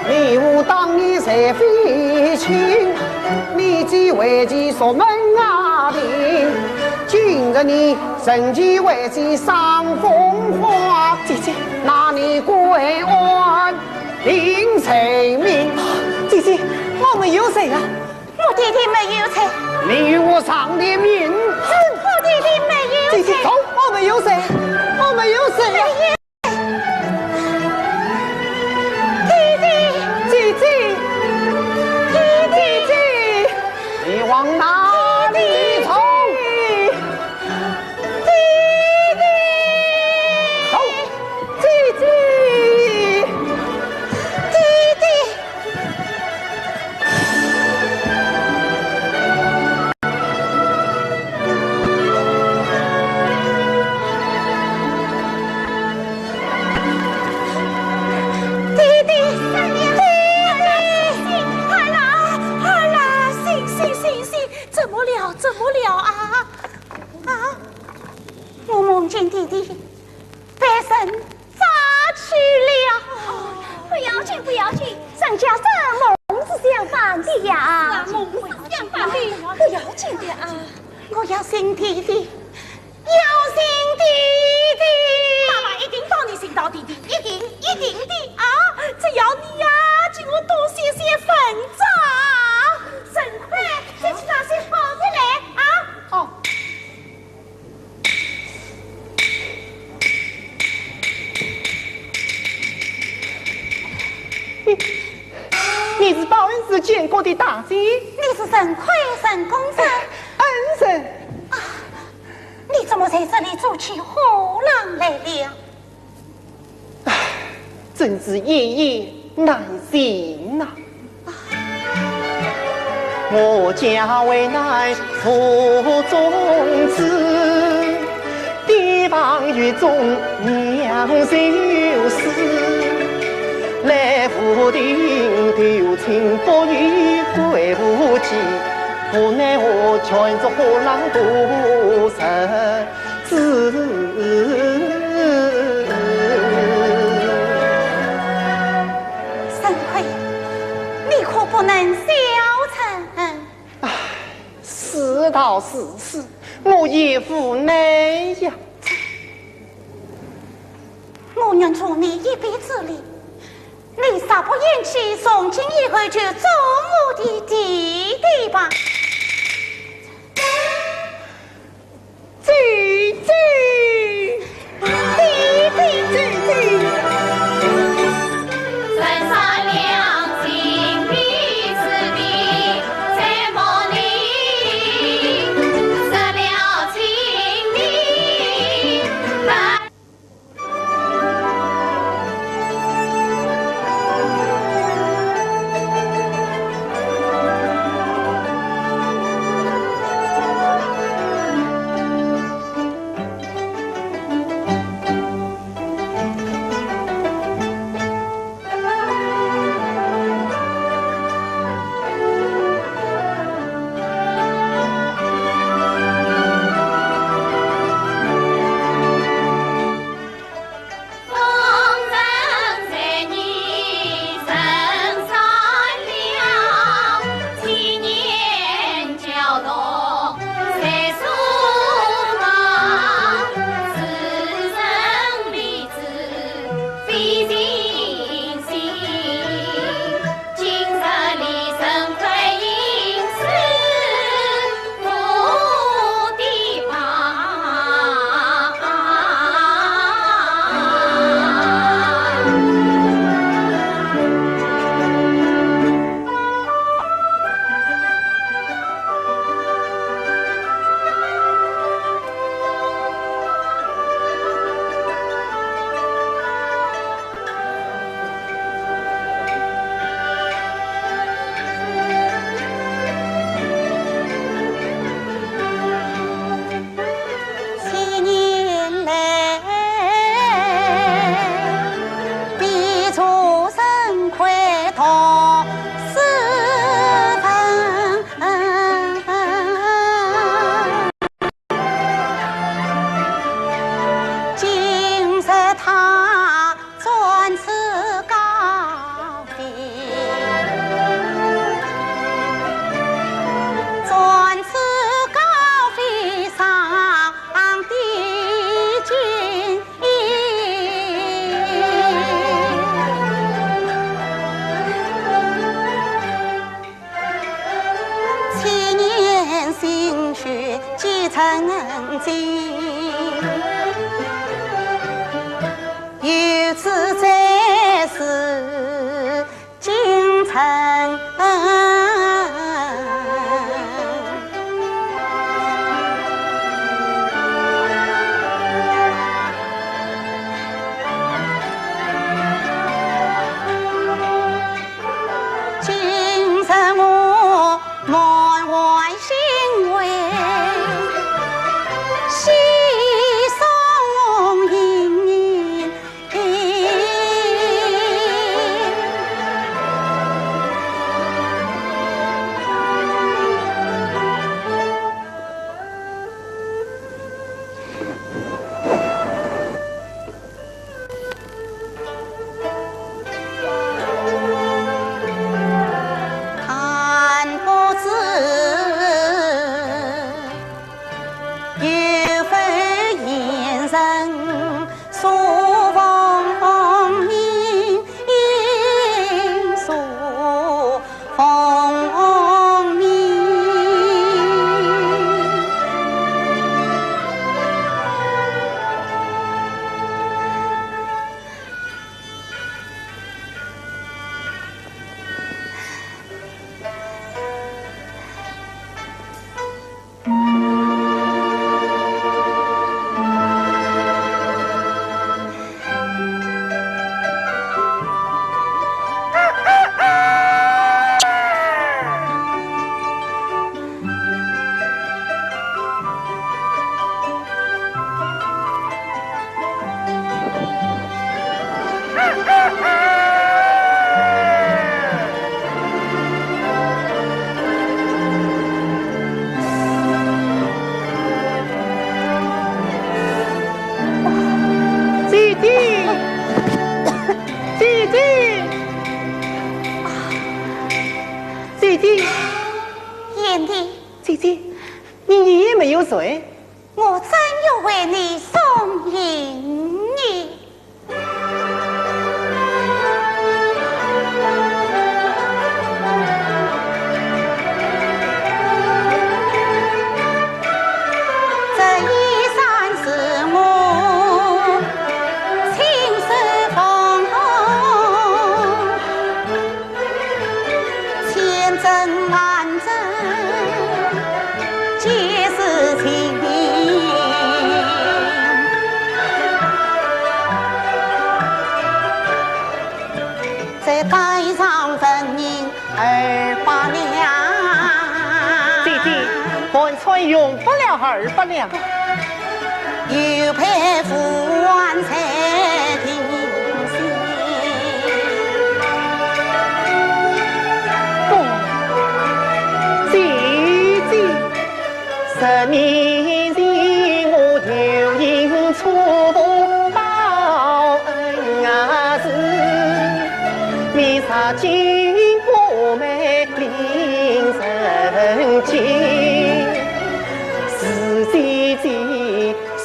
你我当年才非亲，你只为其熟门雅定，今日你趁机为其伤风化。姐姐，那你归案定罪名。姐姐，我没有罪啊。 我弟弟没有罪。你与我上殿明。我弟弟没有罪。姐姐，走，我没有罪，我没有罪呀。弟弟，姐姐，弟弟，你往哪里走？弟弟，走，姐姐，弟弟。 弟弟，弟弟，儿啊，儿啊，醒醒醒醒，怎么了？怎么了啊？啊？我梦见弟弟被人 抓去了。不要紧，不要紧，人家是梦是相反的呀。是啊，梦是相反的。不要紧的啊。我要寻弟弟，要寻弟弟。妈妈一定帮你寻到弟弟，一定，一定的啊！只要你呀，替我多写些文章。沈慧，先去拿些好的来啊。哦。 你，你是报恩寺建国的大姐？你是沈慧沈公子？恩人。啊，你怎么在这里做起和尚来了？唉，真是一言难尽呐。 我家为难父宗子，爹亡女中娘受死，来无定，投亲不遇归无期，无奈何全做和尚度日子。 沈慧，你可不能消沉。唉，事到如此，我也无奈呀。我愿助你一臂之力，你若不厌气，从今以后就做我的弟弟吧。 姐姐，姐姐，姐姐。有志在此京城。今日我满怀欣慰，喜送迎。 看不知有否贤人诉芳名，诉芳名。 姐姐，姐姐，姐姐，贤弟，姐姐，你一夜没有睡？ 我正要为你送行呢。这衣衫是我亲手缝好。 千针万针皆是情。再带上纹银二百两。姐姐， 还穿用不了二百两。有配付还才定心。不，姐姐。十年前我有幸错过报恩啊事，你杀进我们 令人惊。是姐姐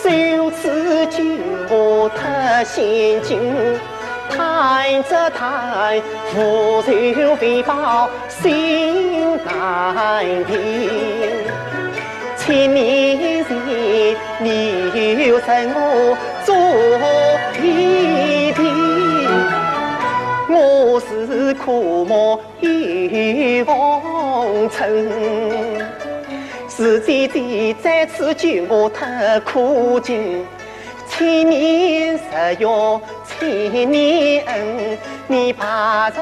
首次救我脱险境，叹则叹，无仇未报心难平。千年前，你有赠我做一钿，我是苦目 有红尘。是姐姐再次救我脱苦境，千年日月千年恩，你白日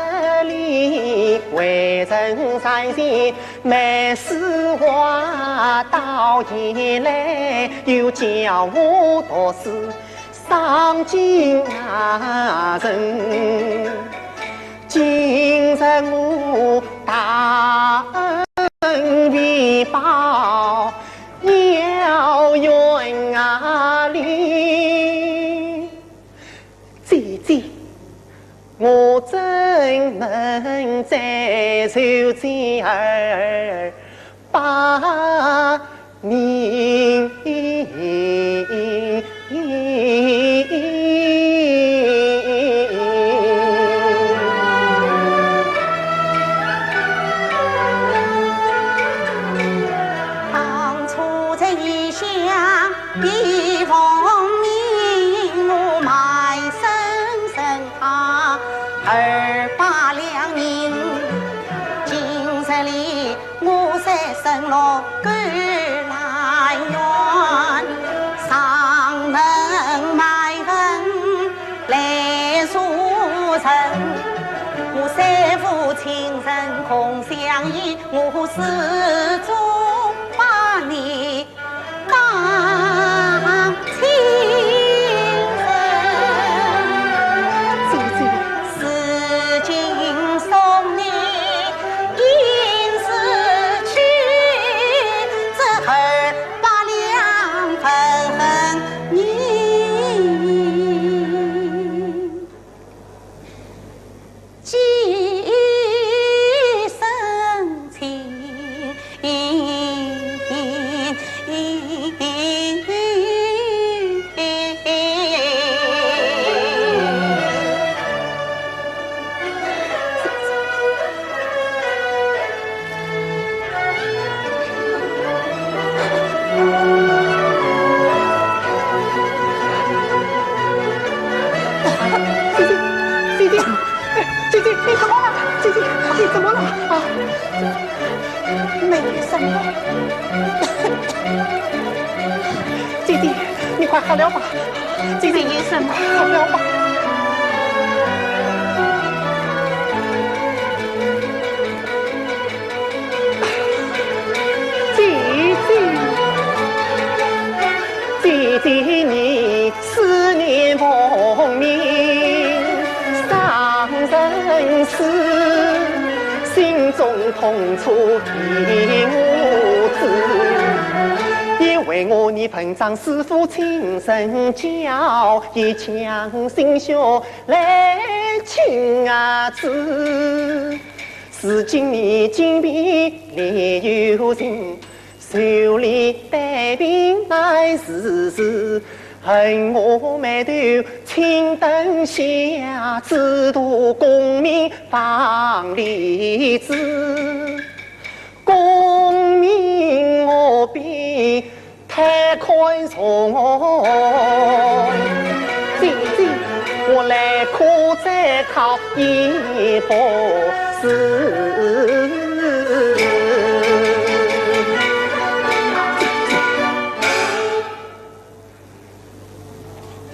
里为人善心，每日话到夜来，又教我读书 上进啊人，今日我大恩未报，要怨啊你。姐姐，我怎能再受姐儿 把你。当初在异乡二百两银，今日里我在沈洛过兰园，上门买粉来助阵，我三五亲人共相依，我始终把你 当亲人。姐姐。如今送你银子去，这二百两粉粉银。 寄深情。姐姐，姐姐，姐姐，你怎么了？姐姐，你怎么了？啊，没什么。姐姐，你快好了吧？姐姐，没什么。快好了吧？ 姐姐，姐姐你思念奉命上人世，心中痛楚替我知。因为我你本当师父亲身教，一腔心血来请啊子。 如今你金瓶里有情，手里丹瓶难自持，恨我眉头青灯下，只图功名放里子。功名我比 太看重。姐姐，我来苦再讨也不是。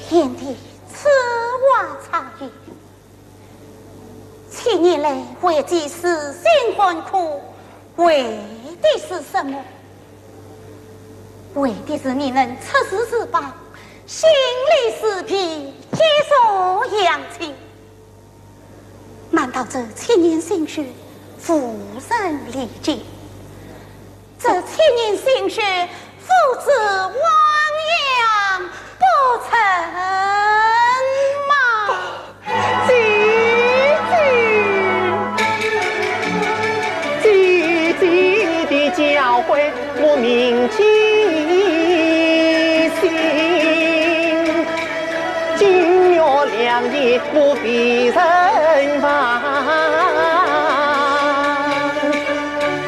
贤弟，此话差矣。 千年来为姐死心换苦，为的是什么？为的是你能出师施宝，兴利师皮，结束阳亲。难道这千年心血无人理解？ 这千年心血，付之汪洋，不成吗？姐姐，姐姐的教诲我铭记心，金玉良言我未曾忘。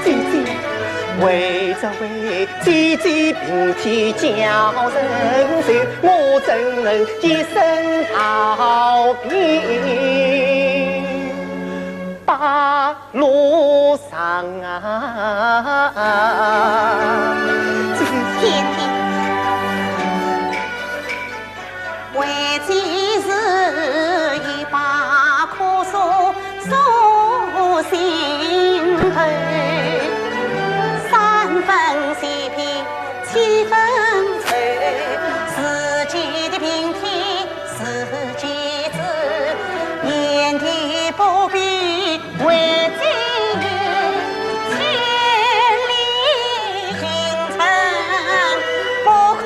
姐姐，为这 为姐姐病体叫人愁，我怎能一身逃避八路上啊？姐姐，为姐是一把苦锁锁心头，三分喜，七分愁，自己的病体自己知，贤弟不必为姐忧，千里行程不可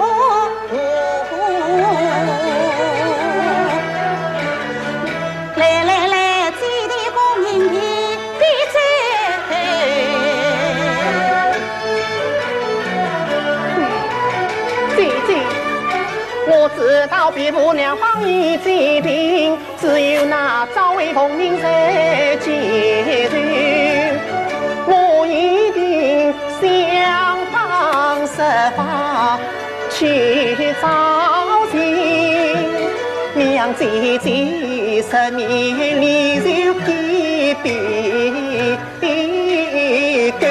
来来来，姐弟共饮一杯酒。姐姐，我知道别无良方医治病，只有那朝为奉命在解愁，我一定想方设法 去找寻，让姐姐十年里就改变改。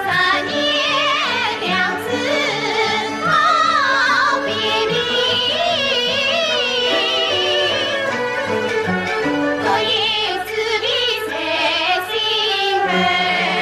十年两次告别离，各有滋味在心头。 啊，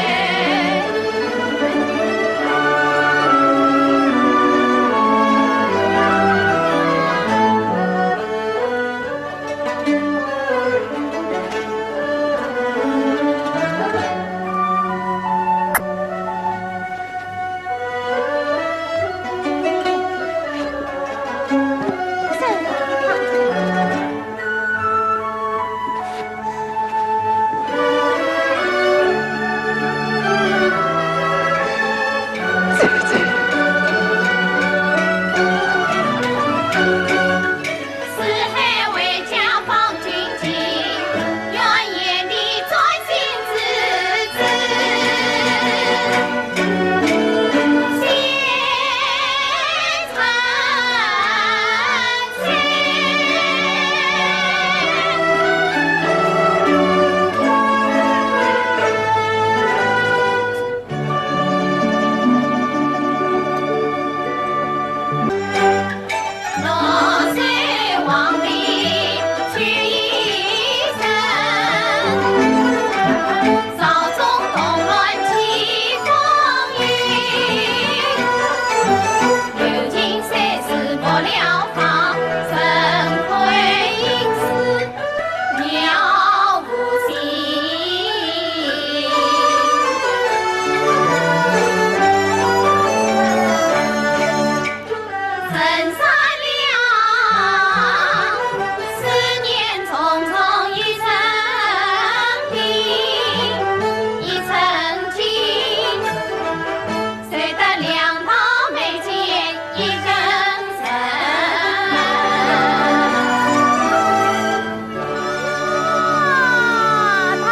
大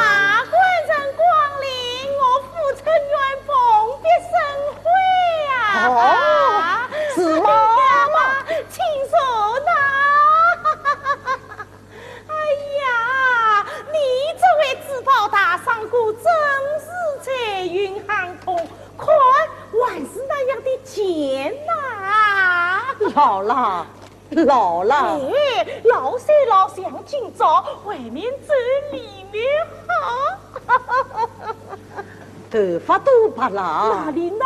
官人光临，我府春园蓬荜生辉呀！哦，是吗？请坐呐。哎呀，你这位紫袍大相公真是财运亨通，看还是那样的健呐。老了， 老了。哎，老虽老，像今朝，未免真里面好。头发都白了。哪里，哪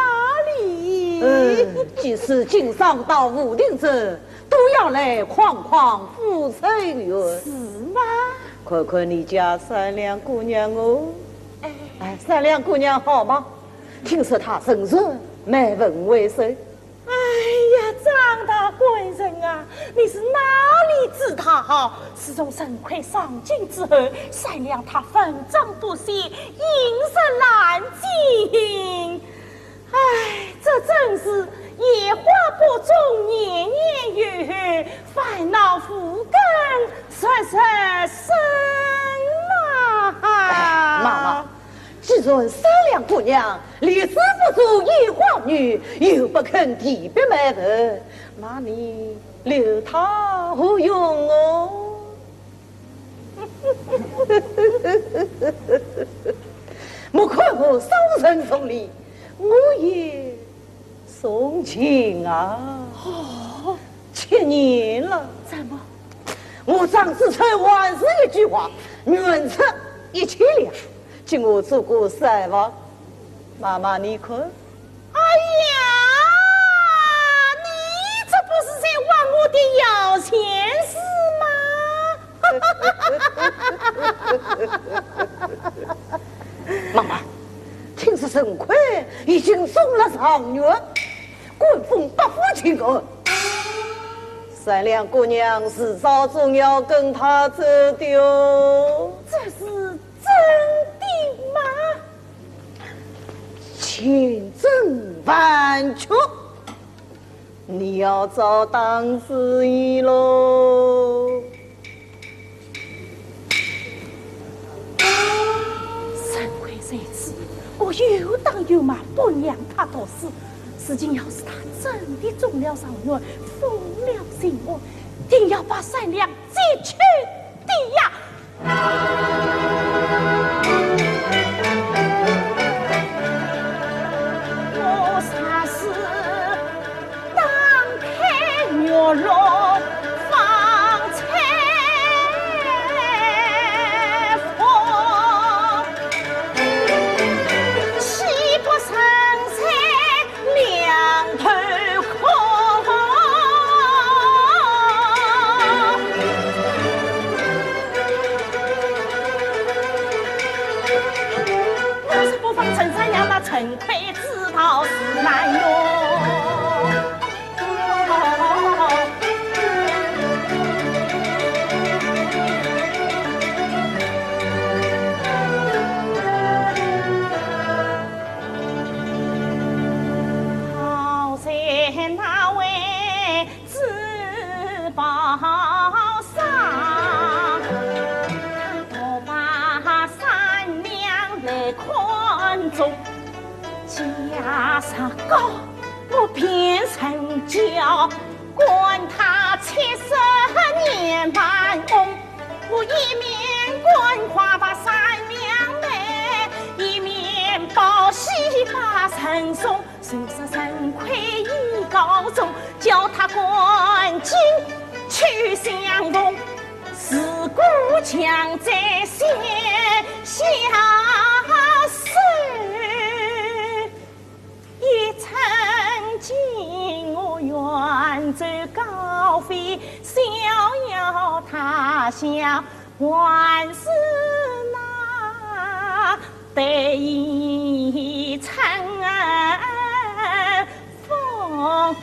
里？嗯，既是经商到无定镇，都要来逛逛府春园。是吗？看看你家善良姑娘哦。哎。哎，善良姑娘好吗？听说她人善，蛮横为首。 哎呀，张大官人啊，你是哪里知道？自从陈魁上京之后，善良她分张不息，饮食难进。哎，这真是野花播种，年年有，烦恼无根日日生啊！哎，妈妈， 既然善良姑娘立志不做野花女，又不肯提笔卖文，那你留她何用哦？莫看我少年从礼，我也 从轻啊。哦，七年了。怎么？我张子成还是一句话，原则一千两，给我做个三房。妈妈，你看。哎呀，你这不是在挖我的摇钱树吗？ 妈妈，听说陈魁已经中了状元，官封百户清官。善良姑娘迟早总要跟他走的哦。这是真的吗？千真万确。 你要找当主意喽。陈魁在此，我有当有妈，不让他读书，如今要是他真的中了状元，封了新王，定要把三两 这去的呀。我若是打开玉龙方才封，岂不成在 两头空。我是不妨趁山羊那趁魁之道是难容。 好在那位珠宝商，我把三两来看中，价上高，我便成交，管他七十年半冬。 我一面赶快把三两来，一面报喜把人送。谁知陈魁已高中，叫他赶紧去相逢。自古强者先下手。 一曾经我远走高飞，逍遥他乡，还是那得一春风。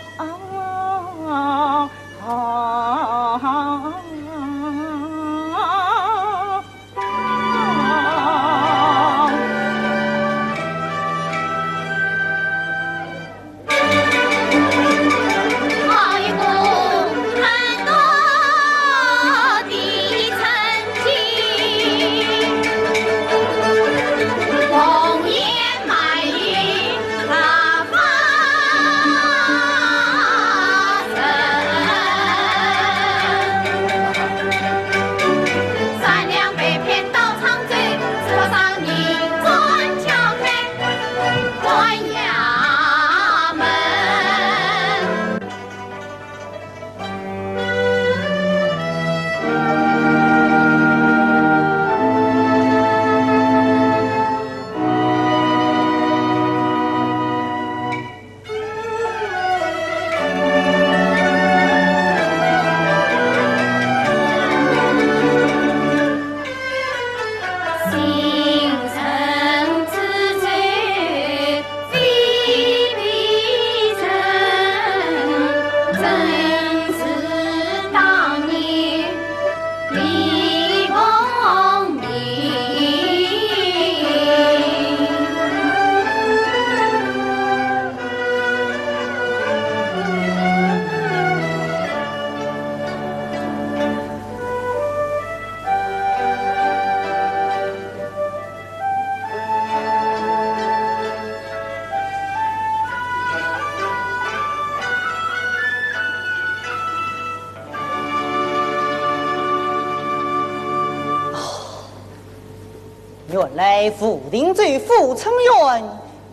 原来吴定州吴春远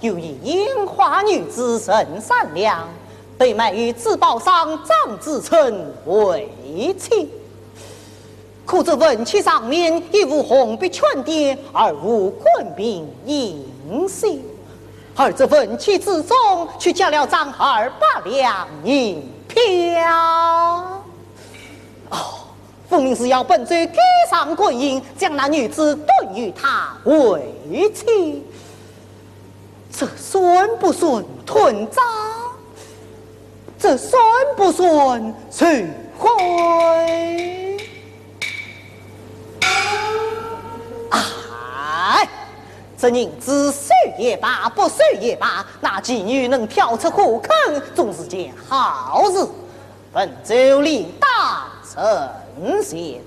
有一烟花女子陈三两，被卖与珠宝商张子成为妻。 可这文契上面亦无红笔圈点，而无官名印写，而这文契之中却加了张二百两银票。哦，分明是要本州盖上官印，将那女子断与他为妻。 这算不算吞赃？这算不算受贿？哎，这银子收也罢，不收也罢，那妓女能跳出火坑，总是件好事。 本州理当成全。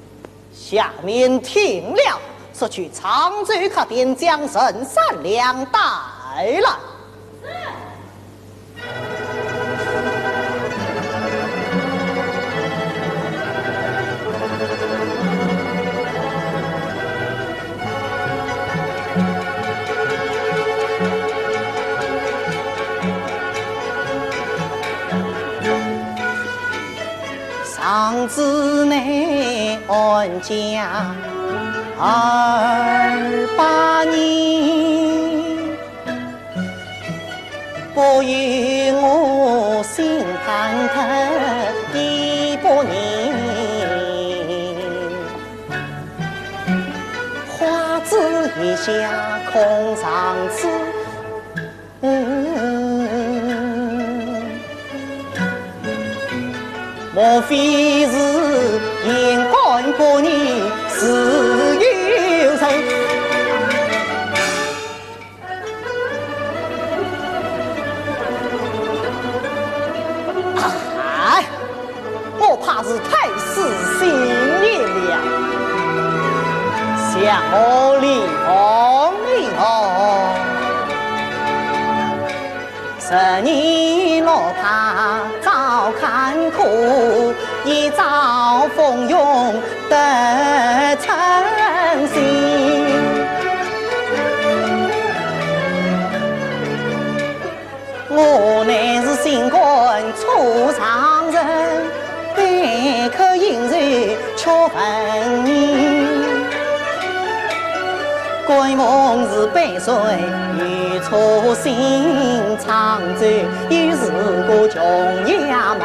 下面听了，速去常州客店将陈三两带来。安家二百年，不由我心忐忑一百年。花枝一下空上枝， 莫非是言官不义自有人？哎， 我怕是太死心眼了，想我李凤英哦，十年落魄早坎坷，一朝风云得人心。 我乃是心肝初伤人，悲客饮酒却问你。甘梦是杯水欲错心，长醉又是个穷衙门。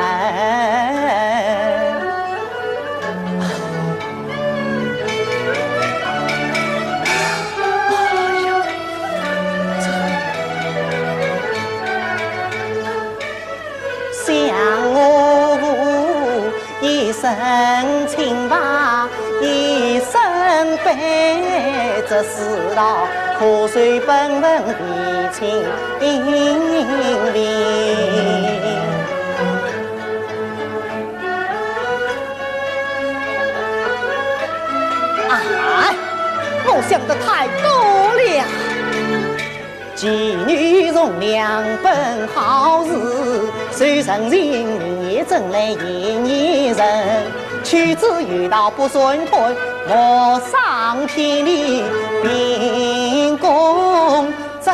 想我一身清白一身悲，这世道可谁本分比清明。 啊，我想得太多了。妓女从良本好事，虽成人面也真来嫌疑人。取之有道不算亏，莫伤天理，秉公 正。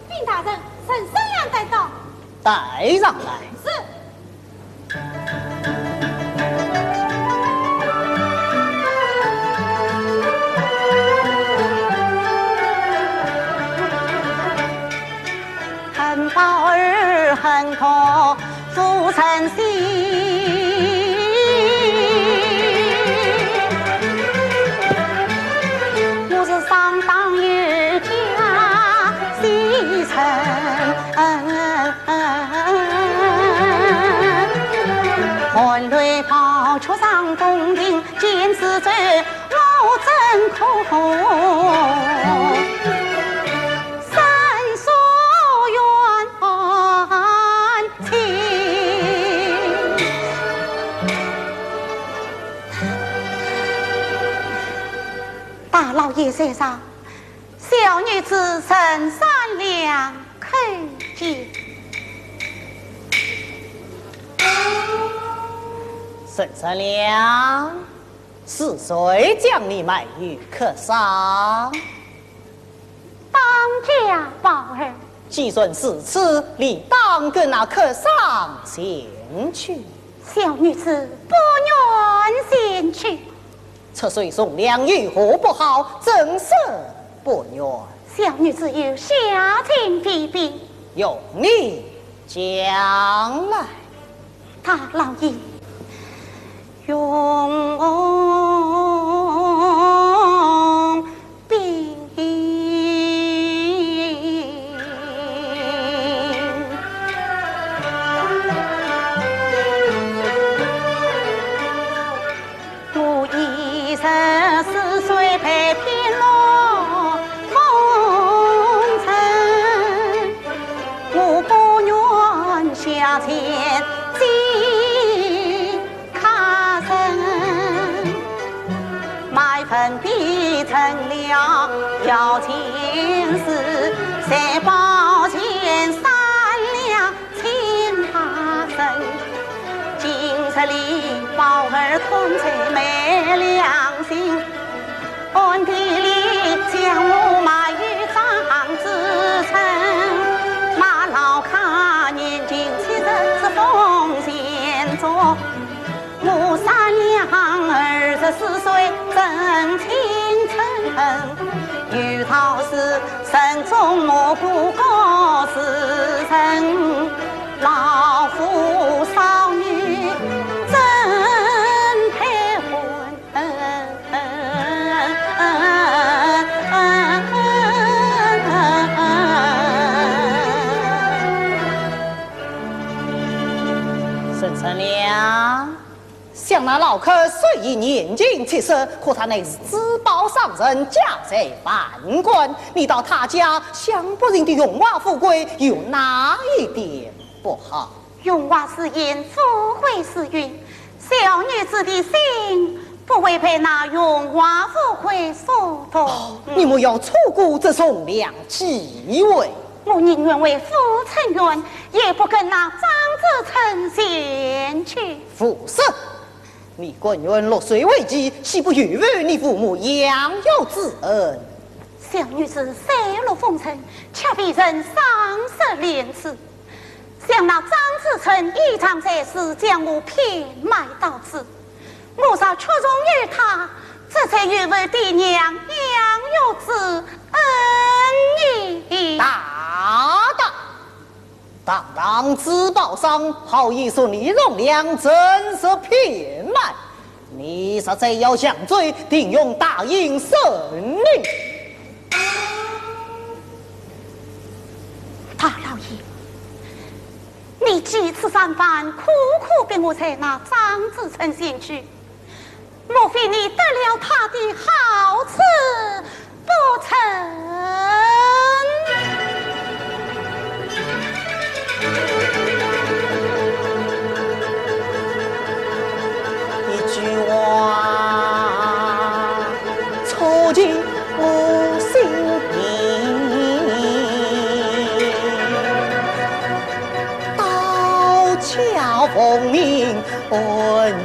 禀大人，沈三娘带到。带上来。是。 恨宝儿恨得不称心，我是上当有假戏称。 换来宝却上宫庭，见此罪我怎可伸诉冤情？大老爷在上， 小女子沈三娘叩见。沈三娘，是谁将你卖与客商？当家宝儿。既然如此，理当跟那客商前去。小女子不愿前去。 出手从良，有何不好？怎说不愿？小女子有下情提禀。容你讲来。大老爷，容禀。 我已十四岁，被骗落风尘，我不愿下贱寄客人。卖粉笔成了摇钱树，三宝钱三两 请大人，今日里宝儿痛才没良心，暗地里将我卖与张子成，卖老客年近七十之风前作。我三两二十四岁正青春，有道是人中莫过高时辰，老夫少女怎配婚？ 沈善良，想那老客虽已年近七十，可他乃是珠宝商人，家财万贯。你到他家享不尽的荣华富贵，有哪一点不好？荣华似烟，富贵似云，小女子的心不会被那荣华富贵所动。哦，你莫要错过这从良机会。我宁愿为父伸冤，也不跟那张子成前去。胡说！你甘愿落水为棋，岂不有负你父母养育之恩？小女子水落风尘，却被人伤势连枝。 想那张子成倚仗才势，将我骗卖到此，我若屈从于他，这才有违爹娘养育之恩呢。大胆！堂堂珠宝商，好意说你从良，真是骗卖！ 你实在要降罪，定用大刑审理。大老爷，你几次三番苦苦逼我在那张子成前去，莫非你得了他的好处 不成。一句话，戳进我心田。道家奉命 问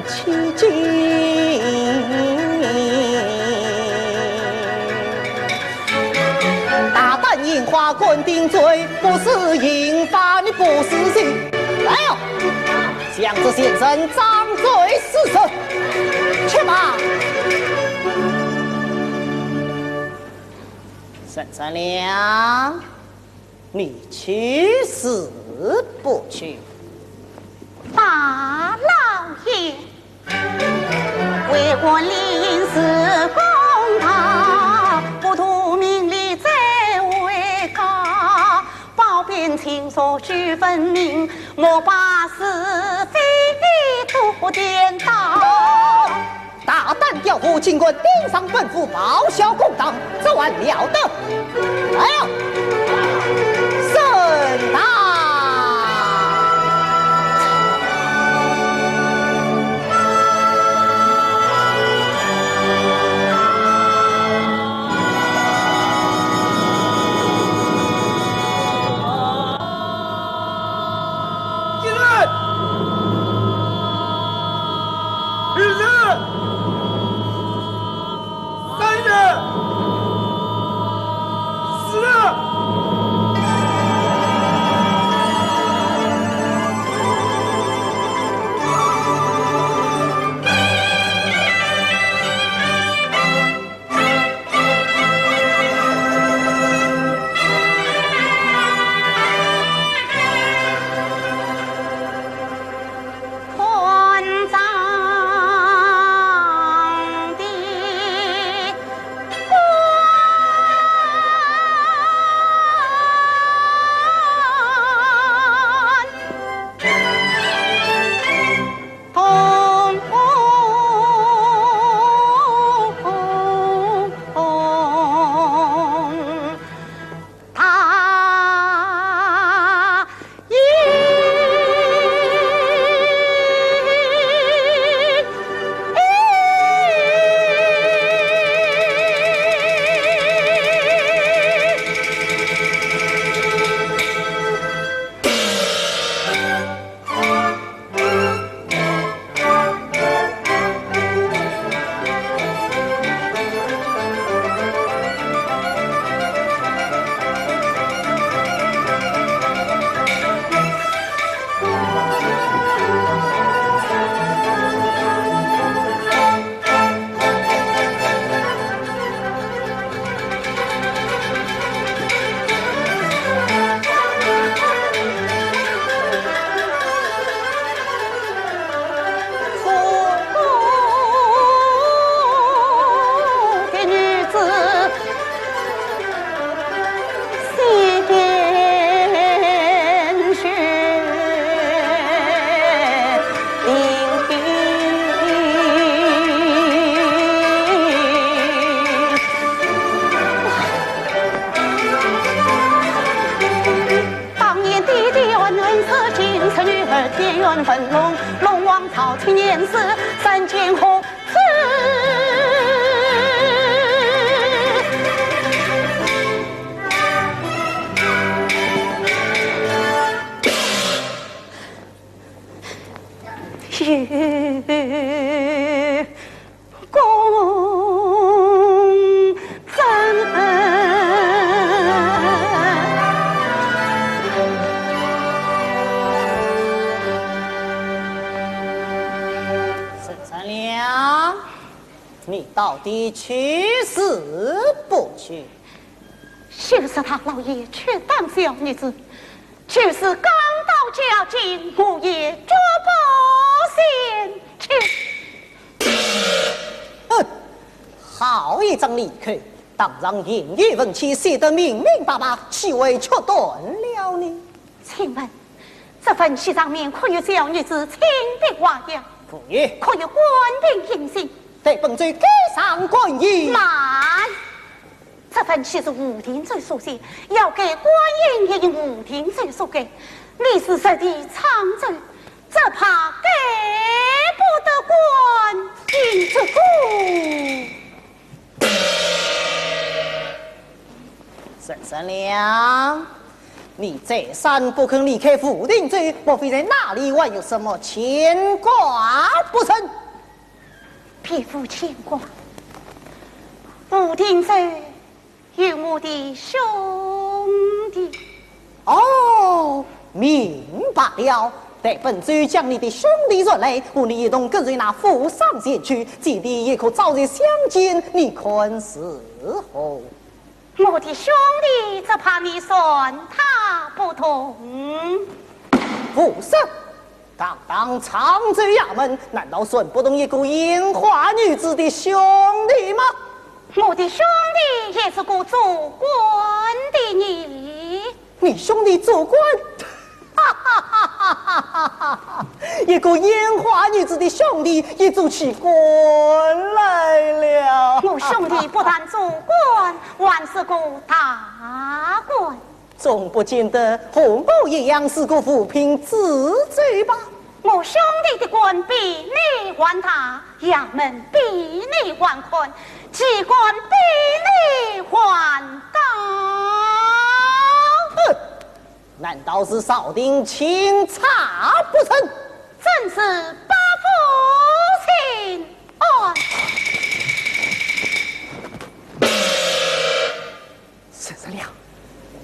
其经。大胆拈花，敢顶罪，不是刑罚，你不死刑。来哟，将这贱人张嘴四十，去吧。沈善良， 你去是不去？大老爷，为官理应是公道，不图名利在为家，包庇亲疏须分明，莫把是非都颠倒。 大胆刁妇，竟敢顶上本府，报效公堂，这还了得！来呀，审他！一人！ 二人，三人，四人。文龙，龙王朝七年时，三监合子。与公正。沈善良，你到底去是不去？ 就是大老爷却当小女子，就是钢刀交颈，我也绝不前去。哼，好一张利口，堂上言语文契写得明明白白，岂会曲断了呢？请问，这份契上面可有小女子亲笔画押？无有。可有官兵印信？待本奏盖上官印。慢！ 这份契是吴定州所写，要盖官印也由吴定州所盖。你是实地沧州，只怕盖不得官印。这个。沈善良，你再三不肯离开吴定州，莫非在那里还有什么牵挂不成？ 别无牵挂。吴定州有我的兄弟。哦，明白了。待本州将你的兄弟唤来，和你一同跟随那富商前去，见你也可早日相见，你看如何？ 我的兄弟，只怕你算他不同。无甚，堂堂沧州衙门，难道算不同一个烟花女子的兄弟吗？我的兄弟也是个做官的呢。你兄弟做官？ 哈哈哈哈哈哈！一个烟花女子的兄弟也做起官来了。我兄弟不但做官，还是个大官。总不见得和我一样是个五品知州吧？我兄弟的官比你还大，衙门比你还宽，机关比你还高。哼！ 难道是朝廷钦差不成？正是，百夫请安。沈善良，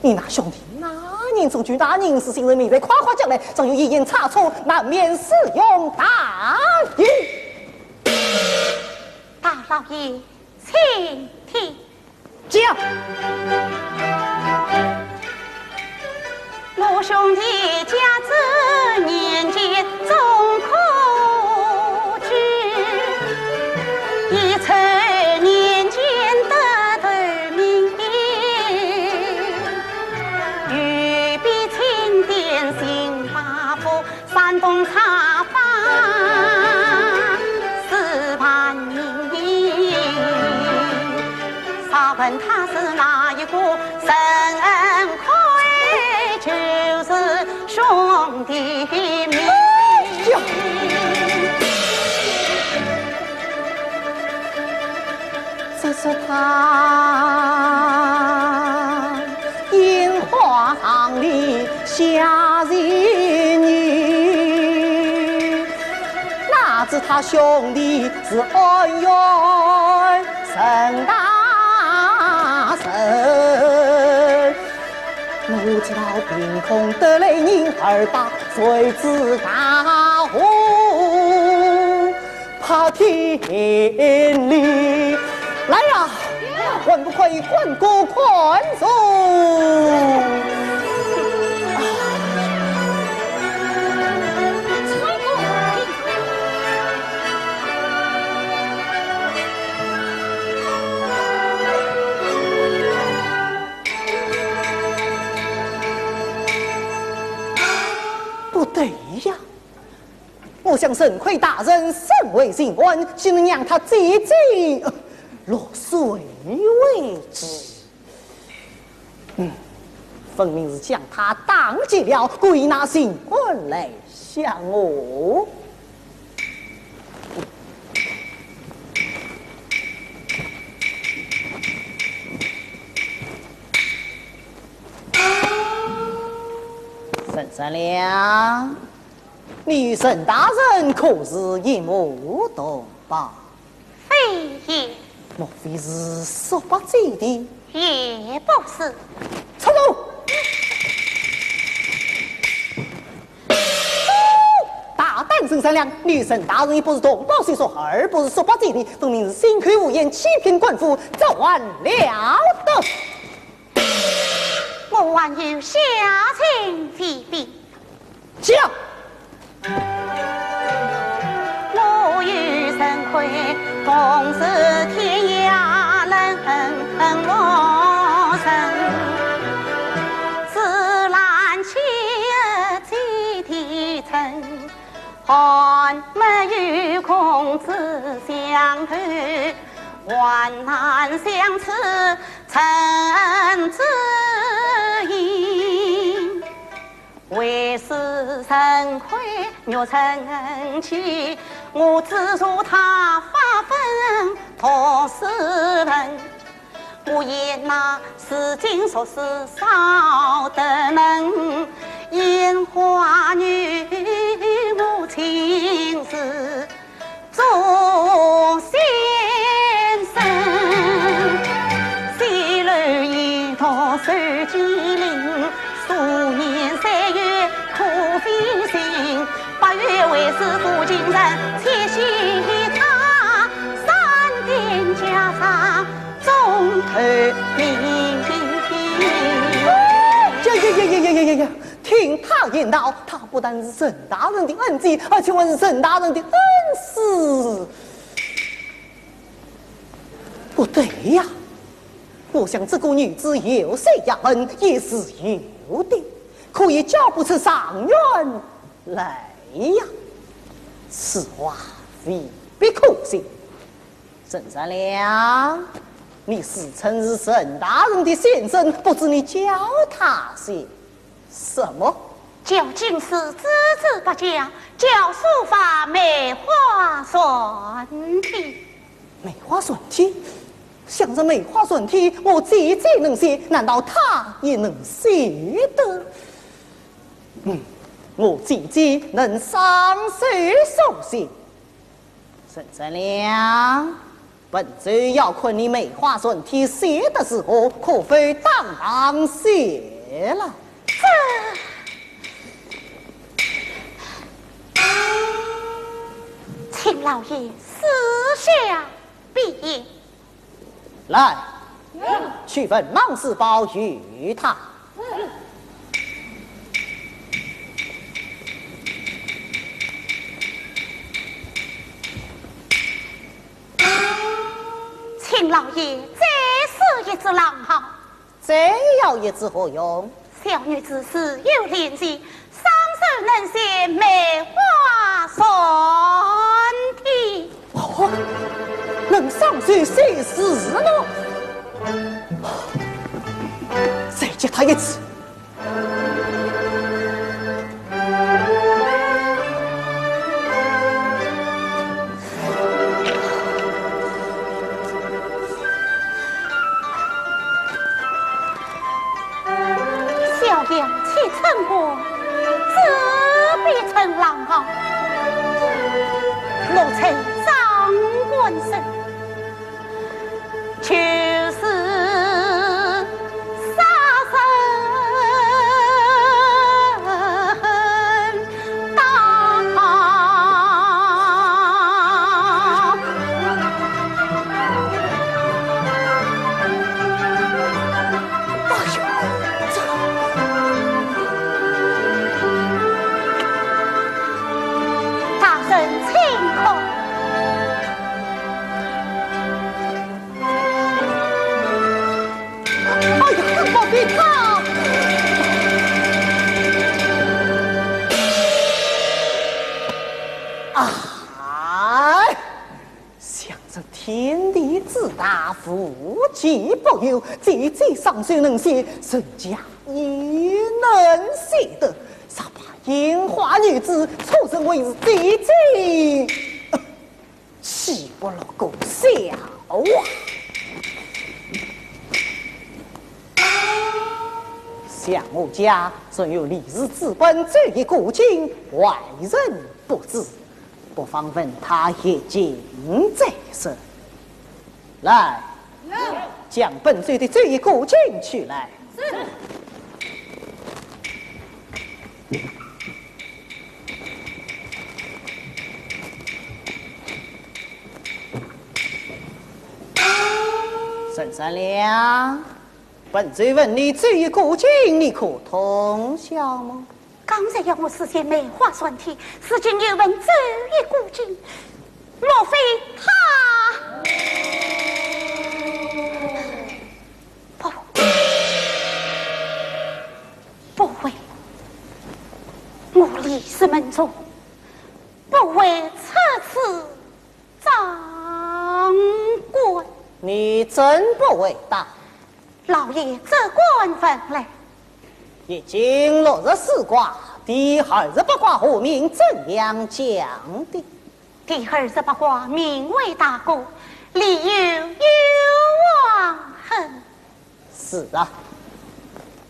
你那兄弟哪能做官，哪能是新人，你再夸夸将来，倘有一点差错，难免适用大刑。大老爷，请听。 讲。我兄弟甲子年间中科举，乙丑年间得头名，御笔青点行八部， 山东差法四万人，试问他是哪一个？沈恩贵就是兄弟名。哎呀！ 只是他烟花行里下人语，哪知他兄弟是恩怨深大深。我知道凭空得来人二百，谁知大祸 怕天理。来呀，还不快与官哥看座？不对呀， 我想沈贵大人身为巡按，岂能让他姐姐，呃，落水为止？嗯，分明是将他打劫了，故意拿刑官来吓我。沈善良，你与沈大人可是一母同胞？ 非也。莫非是叔伯姐弟？也不是。住手！大胆沈善良，你与沈大人一不是同胞亲属，二不是叔伯姐弟，分明是信口胡言，欺骗官府，早晚了得！我还有下情未毕。 讲。我与陈魁同是天涯人，我身自然起几滴尘，寒门与孔子相投，患难相持成知音。 为是陈魁欲成妻，我只助他发愤读诗文。我言那诗经俗诗少得能，烟花女我亲自 祝先生。西楼一读受金陵，数年岁月可费心。八月为师赴京城，七夕他，三点家常总头名。呀呀呀呀呀呀呀呀！ 听他言道，他不但是沈大人的恩姐，而且还是沈大人的恩师。不对呀，我想这个女子有些雅文也是有的，可也教不出状元来呀。此话未必可信。 沈善良，你自称是沈大人的先生，不知你教他些什么？教经书，字字不讲，教书法，梅花篆体。梅花篆体？想这梅花篆体，我姐姐能写，难道他也能写得？嗯，我姐姐能上手书写。 沈善良，本奏要看你梅花篆体写得如何，可否当堂谢了？这，请老爷赐下笔砚。来，去问孟世宝与他。 请老爷再赐一支狼毫。再要一支何用？小女子自幼练习，双手能写梅花篆体。哦，能双手写字么？再给他一支。 小羊气春光，自必春狼啊，我称张官生。 就是杀人大盗。哎呦，这大人请看。 哎呀，宝贝他！哎，想这天地之大，无奇不有，姐姐双手能写，人家你能写得，若把烟花女子错认为是姐姐，岂不落个笑话？想我家存有李氏之本，只一古今，外人不知，不妨问他一情再说。 来，将本州的这一个进去来。是。沈善良，本州问你这一个进，你可通晓么？ 刚才要我实现梅花传奇，如今又问这一个进，莫非他？不，不会，我李氏门中不会出此长官。你真不会答？ 老爷只管问来。易经六十四卦，第二十八卦何名？怎样讲的？第二十八卦名为大过，里有幽王亨。是啊，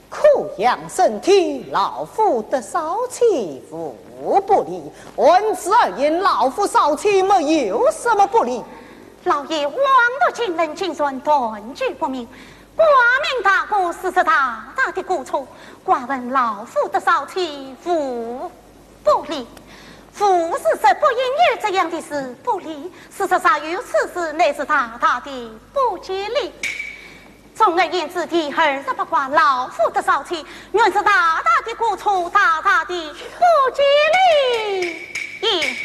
可阳生天，老夫得少妻无不利。按此而言，老夫少妻没有什么不利。老爷枉读金轮，竟然断句不明。 卦名大过，是只大大的过错。卦问老夫得少妻无不利，无是说不应有这样的事，不利是说煞有此事，乃是大大的不吉利。总而言之，第二十八卦老夫得少妻，原是大大的过错，大大的不吉利也。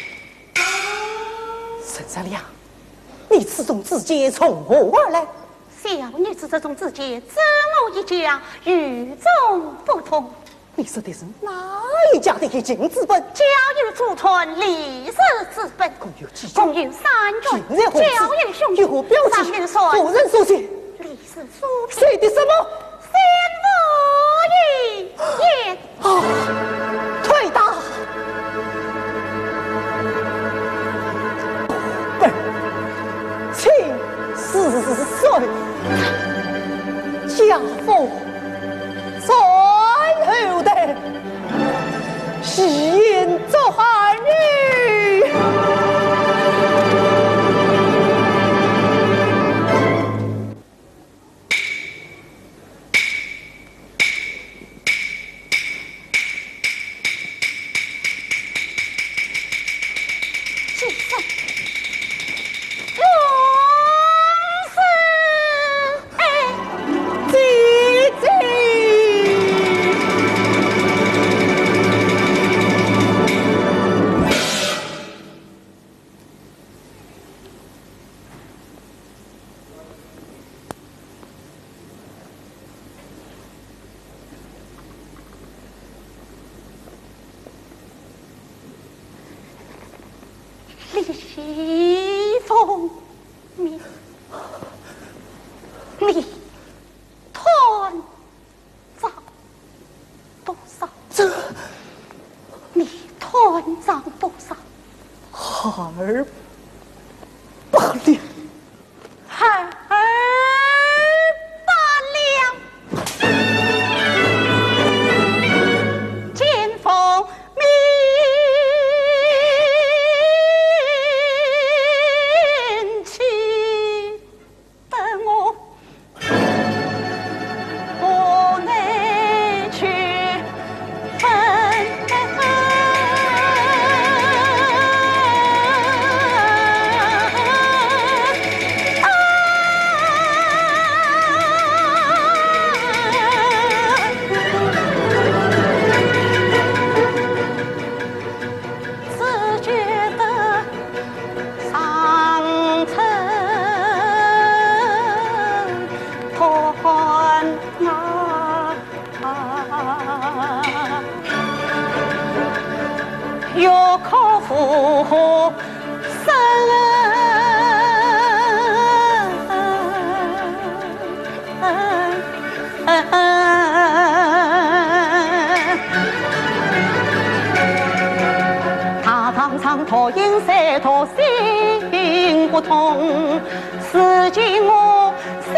沈善良，你此种子见从何而来？小女子这种子见，只我一家，与众不同。你说的是哪一家的易经之本？家有祖传，李氏之本。共有几卷？共有三卷。现在何处？家有兄弟，有何标记？上有传。何人所写？李 是书篇。写的什么？三五一。啊，推打！本卿是谁？家父传后代，岂言作反语。 李凤鸣，你断 账簿上。这，你断账簿上。二百两。二百两。金凤鸣，妻 等我，我内去分。只觉得 上层团啊，欲哭无声。痛，如今我心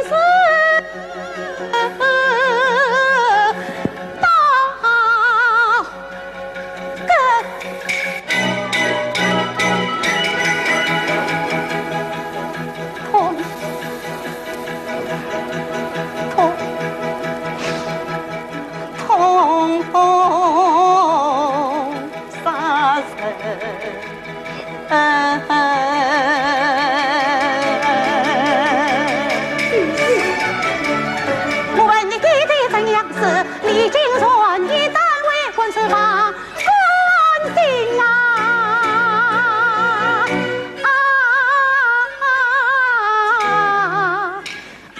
事大根痛，痛，痛杀人。 我问你爹爹怎样死，你竟然以胆为官，是吧？官心啊！啊！ 啊！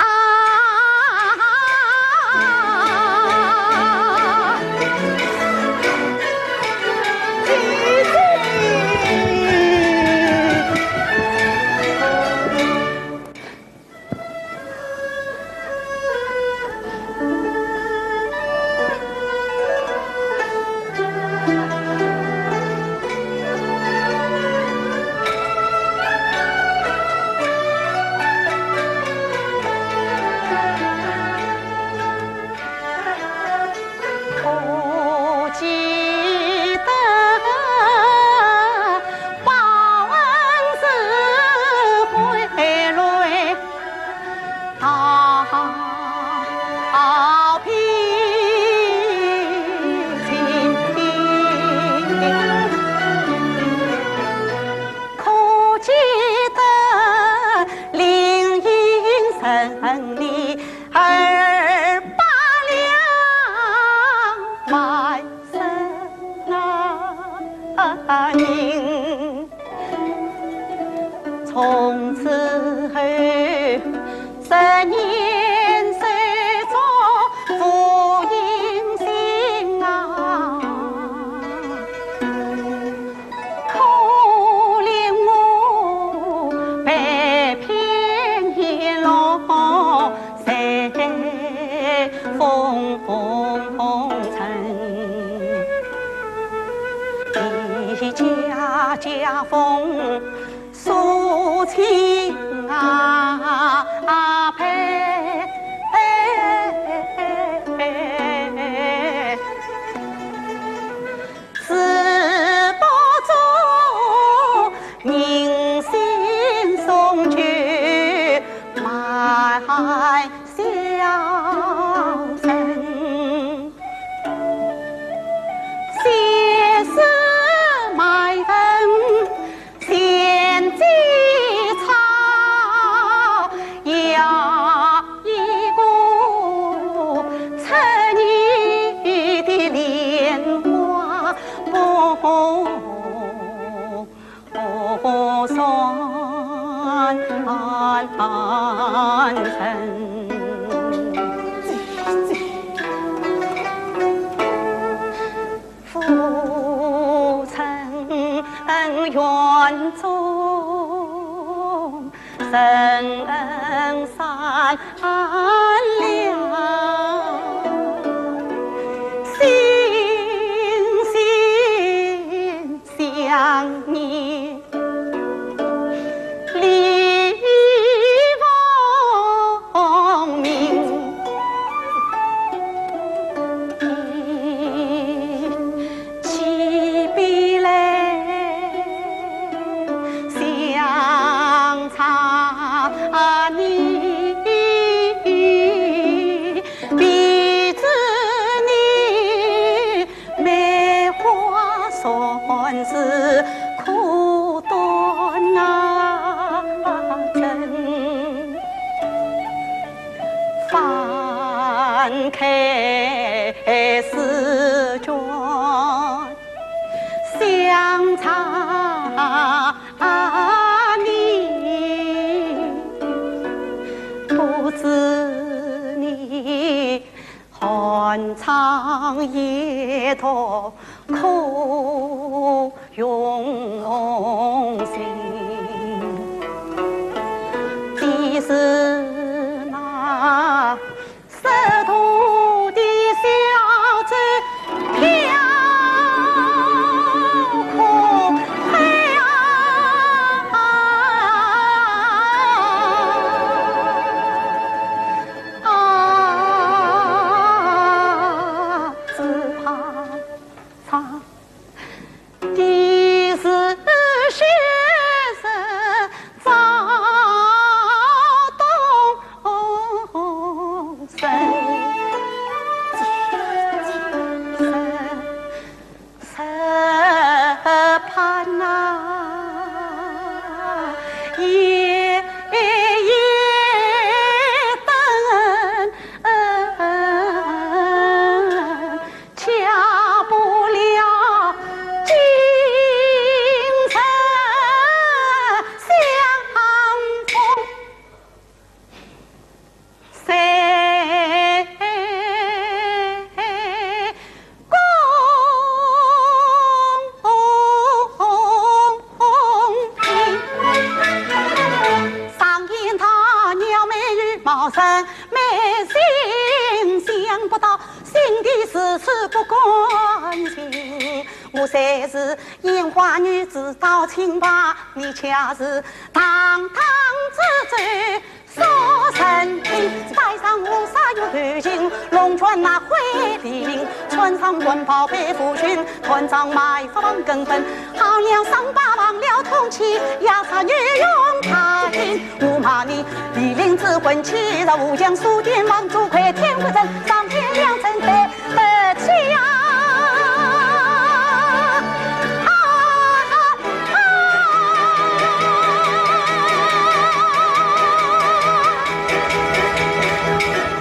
我记得报恩是回来 逃避情。可记得灵隐城里二百两卖身啊银。 从此后，十年守着胥英心啊，可怜我被骗一落在风尘。 一家家风俗情啊，配是不足人心送酒卖 小生，先是卖身，先祭草，要一个出你的莲花不 不算人。父曾远走，人恩山了，心心 想你李凤鸣，起笔来想着你。 比之你梅花算是苦短啊，真。翻开试卷，想着你，不知你 寒窗夜读苦用心。只是那失途的小舟飘空海啊，老身没心，想不到心地如此不甘心。我虽是烟花女子到清白，你却是堂堂之罪。杀人犯，带上乌纱玉头巾，龙泉那灰里领，穿上官袍被覆裙， 断肠埋伏忘根本，好让伤疤忘了痛起，也杀女佣他心。我骂你，李林之魂，欺辱无疆，数典忘祖，亏天不仁，上天两层对不起呀！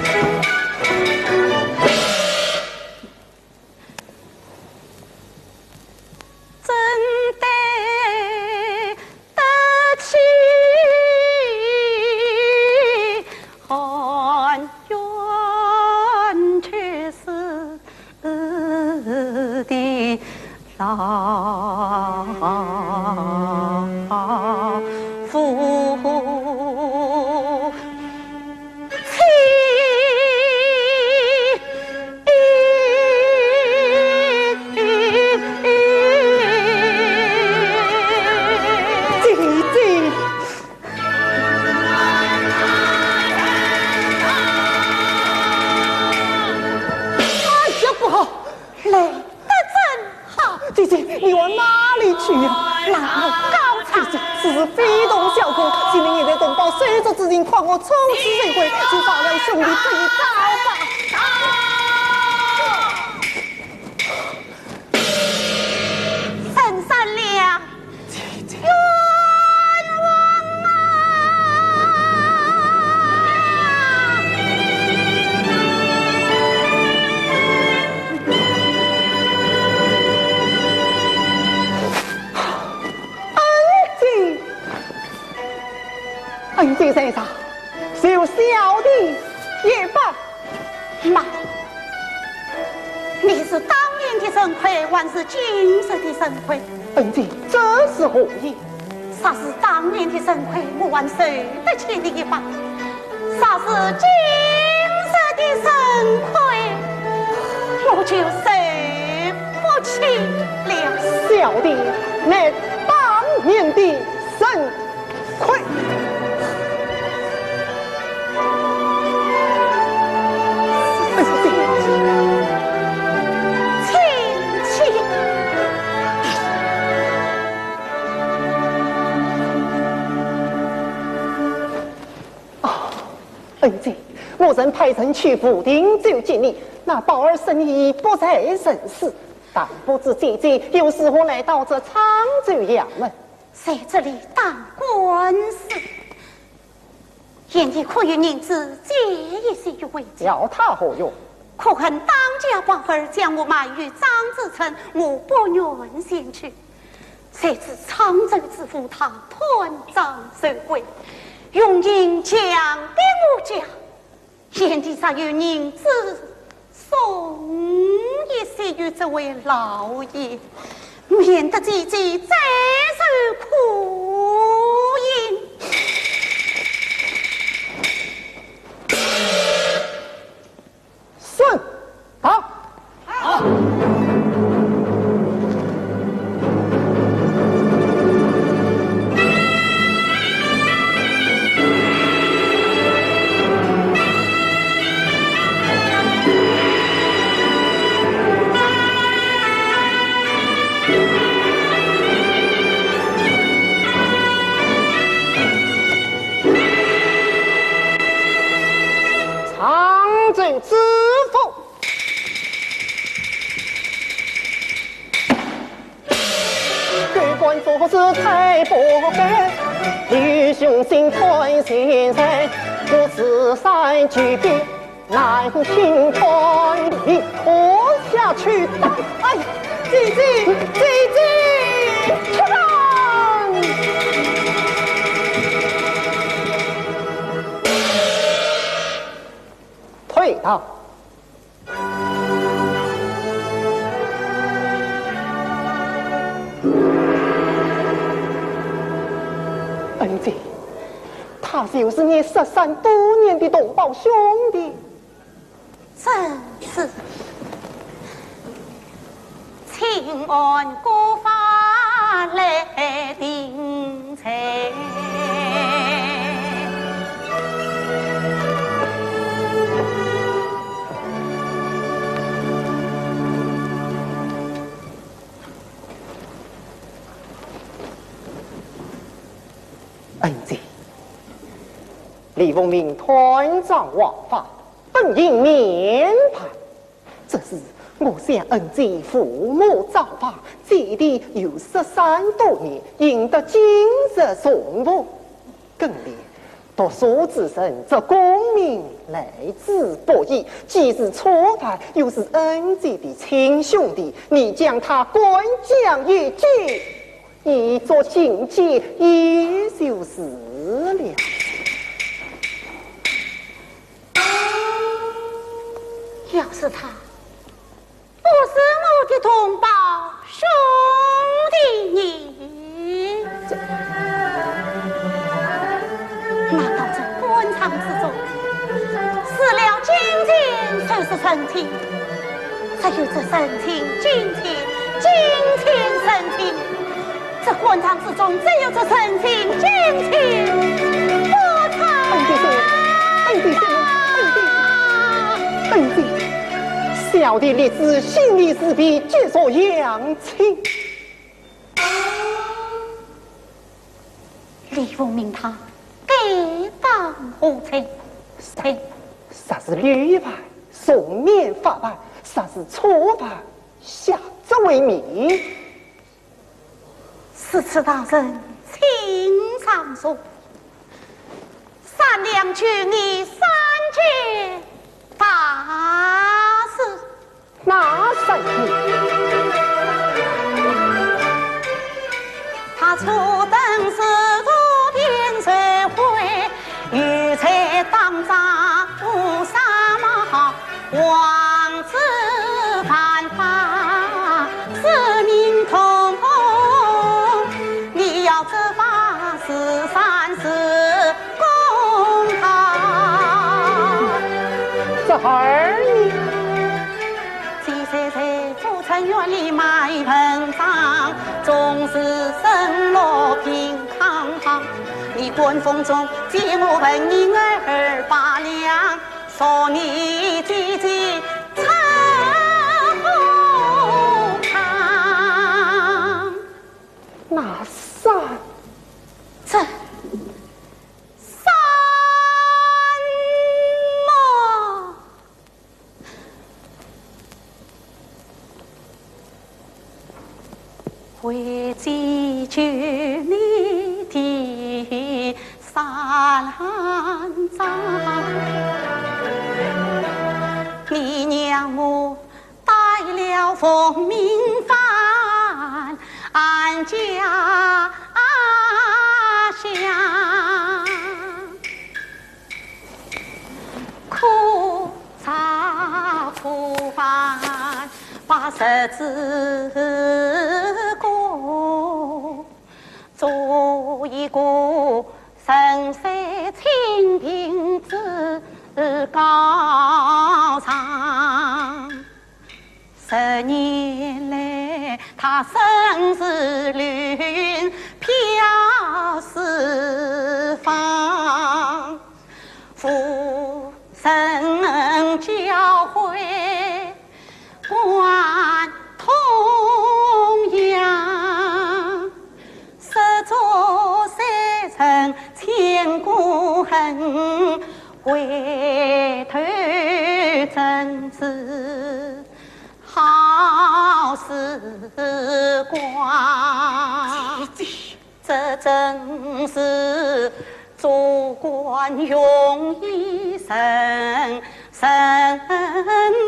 啊啊啊！ 真对得起含冤屈膝的老夫妻。 姐姐。哎呀，不好！来得正 好，姐姐，你往哪里去呀？那我告状。姐姐，此事非同小可，请你现在通报手足之情，快我出去追回，就报了兄弟这一遭吧。沈善良，姐姐。冤枉啊！ 恩姐，恩姐在上，就小弟也罢。妈，你是当年的陈魁，还是今日的陈魁？恩姐，这是何意？ 若是当年的陈魁，我还受得起你一把；若是今日的陈魁，我就受不起了。小弟乃当年的陈魁。 啊，恩姐，我曾派人去武定州见你，那宝二生已不在人世，但不知姐姐又如何来到这沧州衙门？在这里打官司。贤弟可有银子借一些与为妻？要他何用？ 可恨当家寡妇将我卖与张子成，我不愿前去。谁知沧州知府他贪赃受贿，用银强逼我家。贤弟若有银子，送一些与这位老爷，免得姐姐再受苦刑。 送到。常州知府。狗官做事太不该，你雄心断心哉，我此番举兵 难清官，你拖下去打。哎呀，姐姐，姐姐，出来！退道。恩姐，他就是你失散多年的同胞兄弟。正是，请按国法来定罪。恩姐，李凤鸣断掌枉法，本应免判。只是我想恩姐父母早亡，姐弟又失散多年，幸得今日重逢。更念读书之人，这功名来之不易，既是初犯，又是恩姐的亲兄弟，你将他关将一军， 以作警戒，也就是了。要是他不是我的同胞兄弟呢？难道这官场之中，除了金钱就是人情？ 只有这人情金钱，金钱人情。这官场之中，只有这人情金钱，不差。恩姐，恩姐，恩姐，恩姐，小弟立志心里是比结束阳亲。李凤鸣他该当何罪？谁？啥是律犯，赦免法办，啥是初犯， 下这位民。是此大人请上座，三两拘役，三件大事。哪三件？他初登仕途便受贿， 有罪当场无纱帽，王子犯法，使民痛。你要知法是善是公道。这二呢？ 几岁在府城院里卖文章，总是身落病糠糠。你官风中借我文银二百两，送你姐姐出府堂。那三？这三么？ 为解救你的沙兰章，你让我带了奉命返俺家乡。 苦茶苦饭把日子过，做一个人世清贫之高尚。 十年来，他身如云飘四方，无人教诲，贯通洋。 说做山人千古恨，回头正是好时光。姐姐。这真是做官容易，人生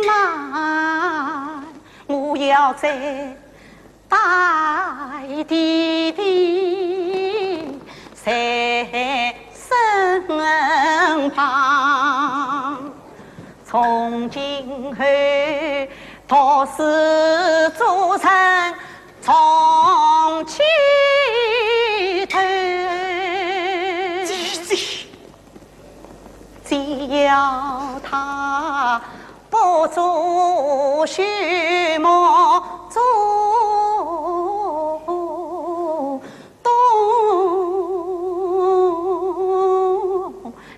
难。我要在 大地的在身旁，从今后读书做人从起头。姐姐。要他不做序幕做栋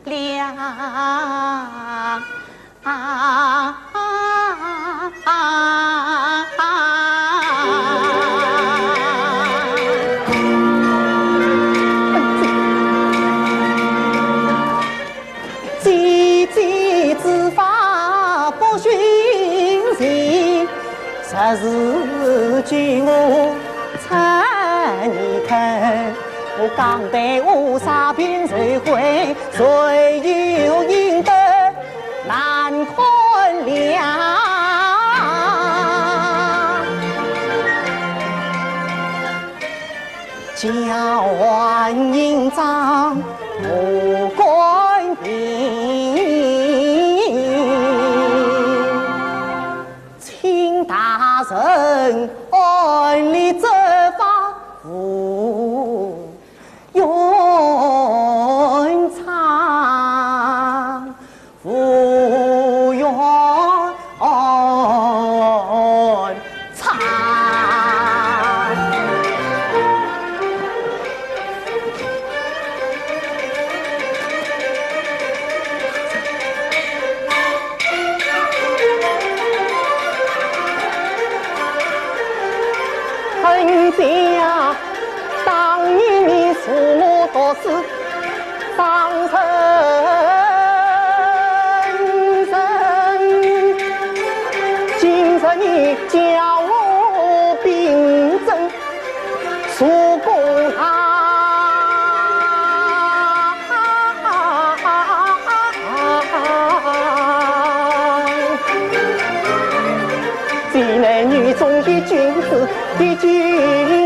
梁。姐姐之法不寻常，实是救我出泥坑。我讲得我沙贫社会，谁有应得难堪量。交还印章我官凭，请大人按例执法无冤枉。 无冤枉。恨家当年你助我读书， 当成人，今日你叫我秉正做公堂。这男女中的君子的君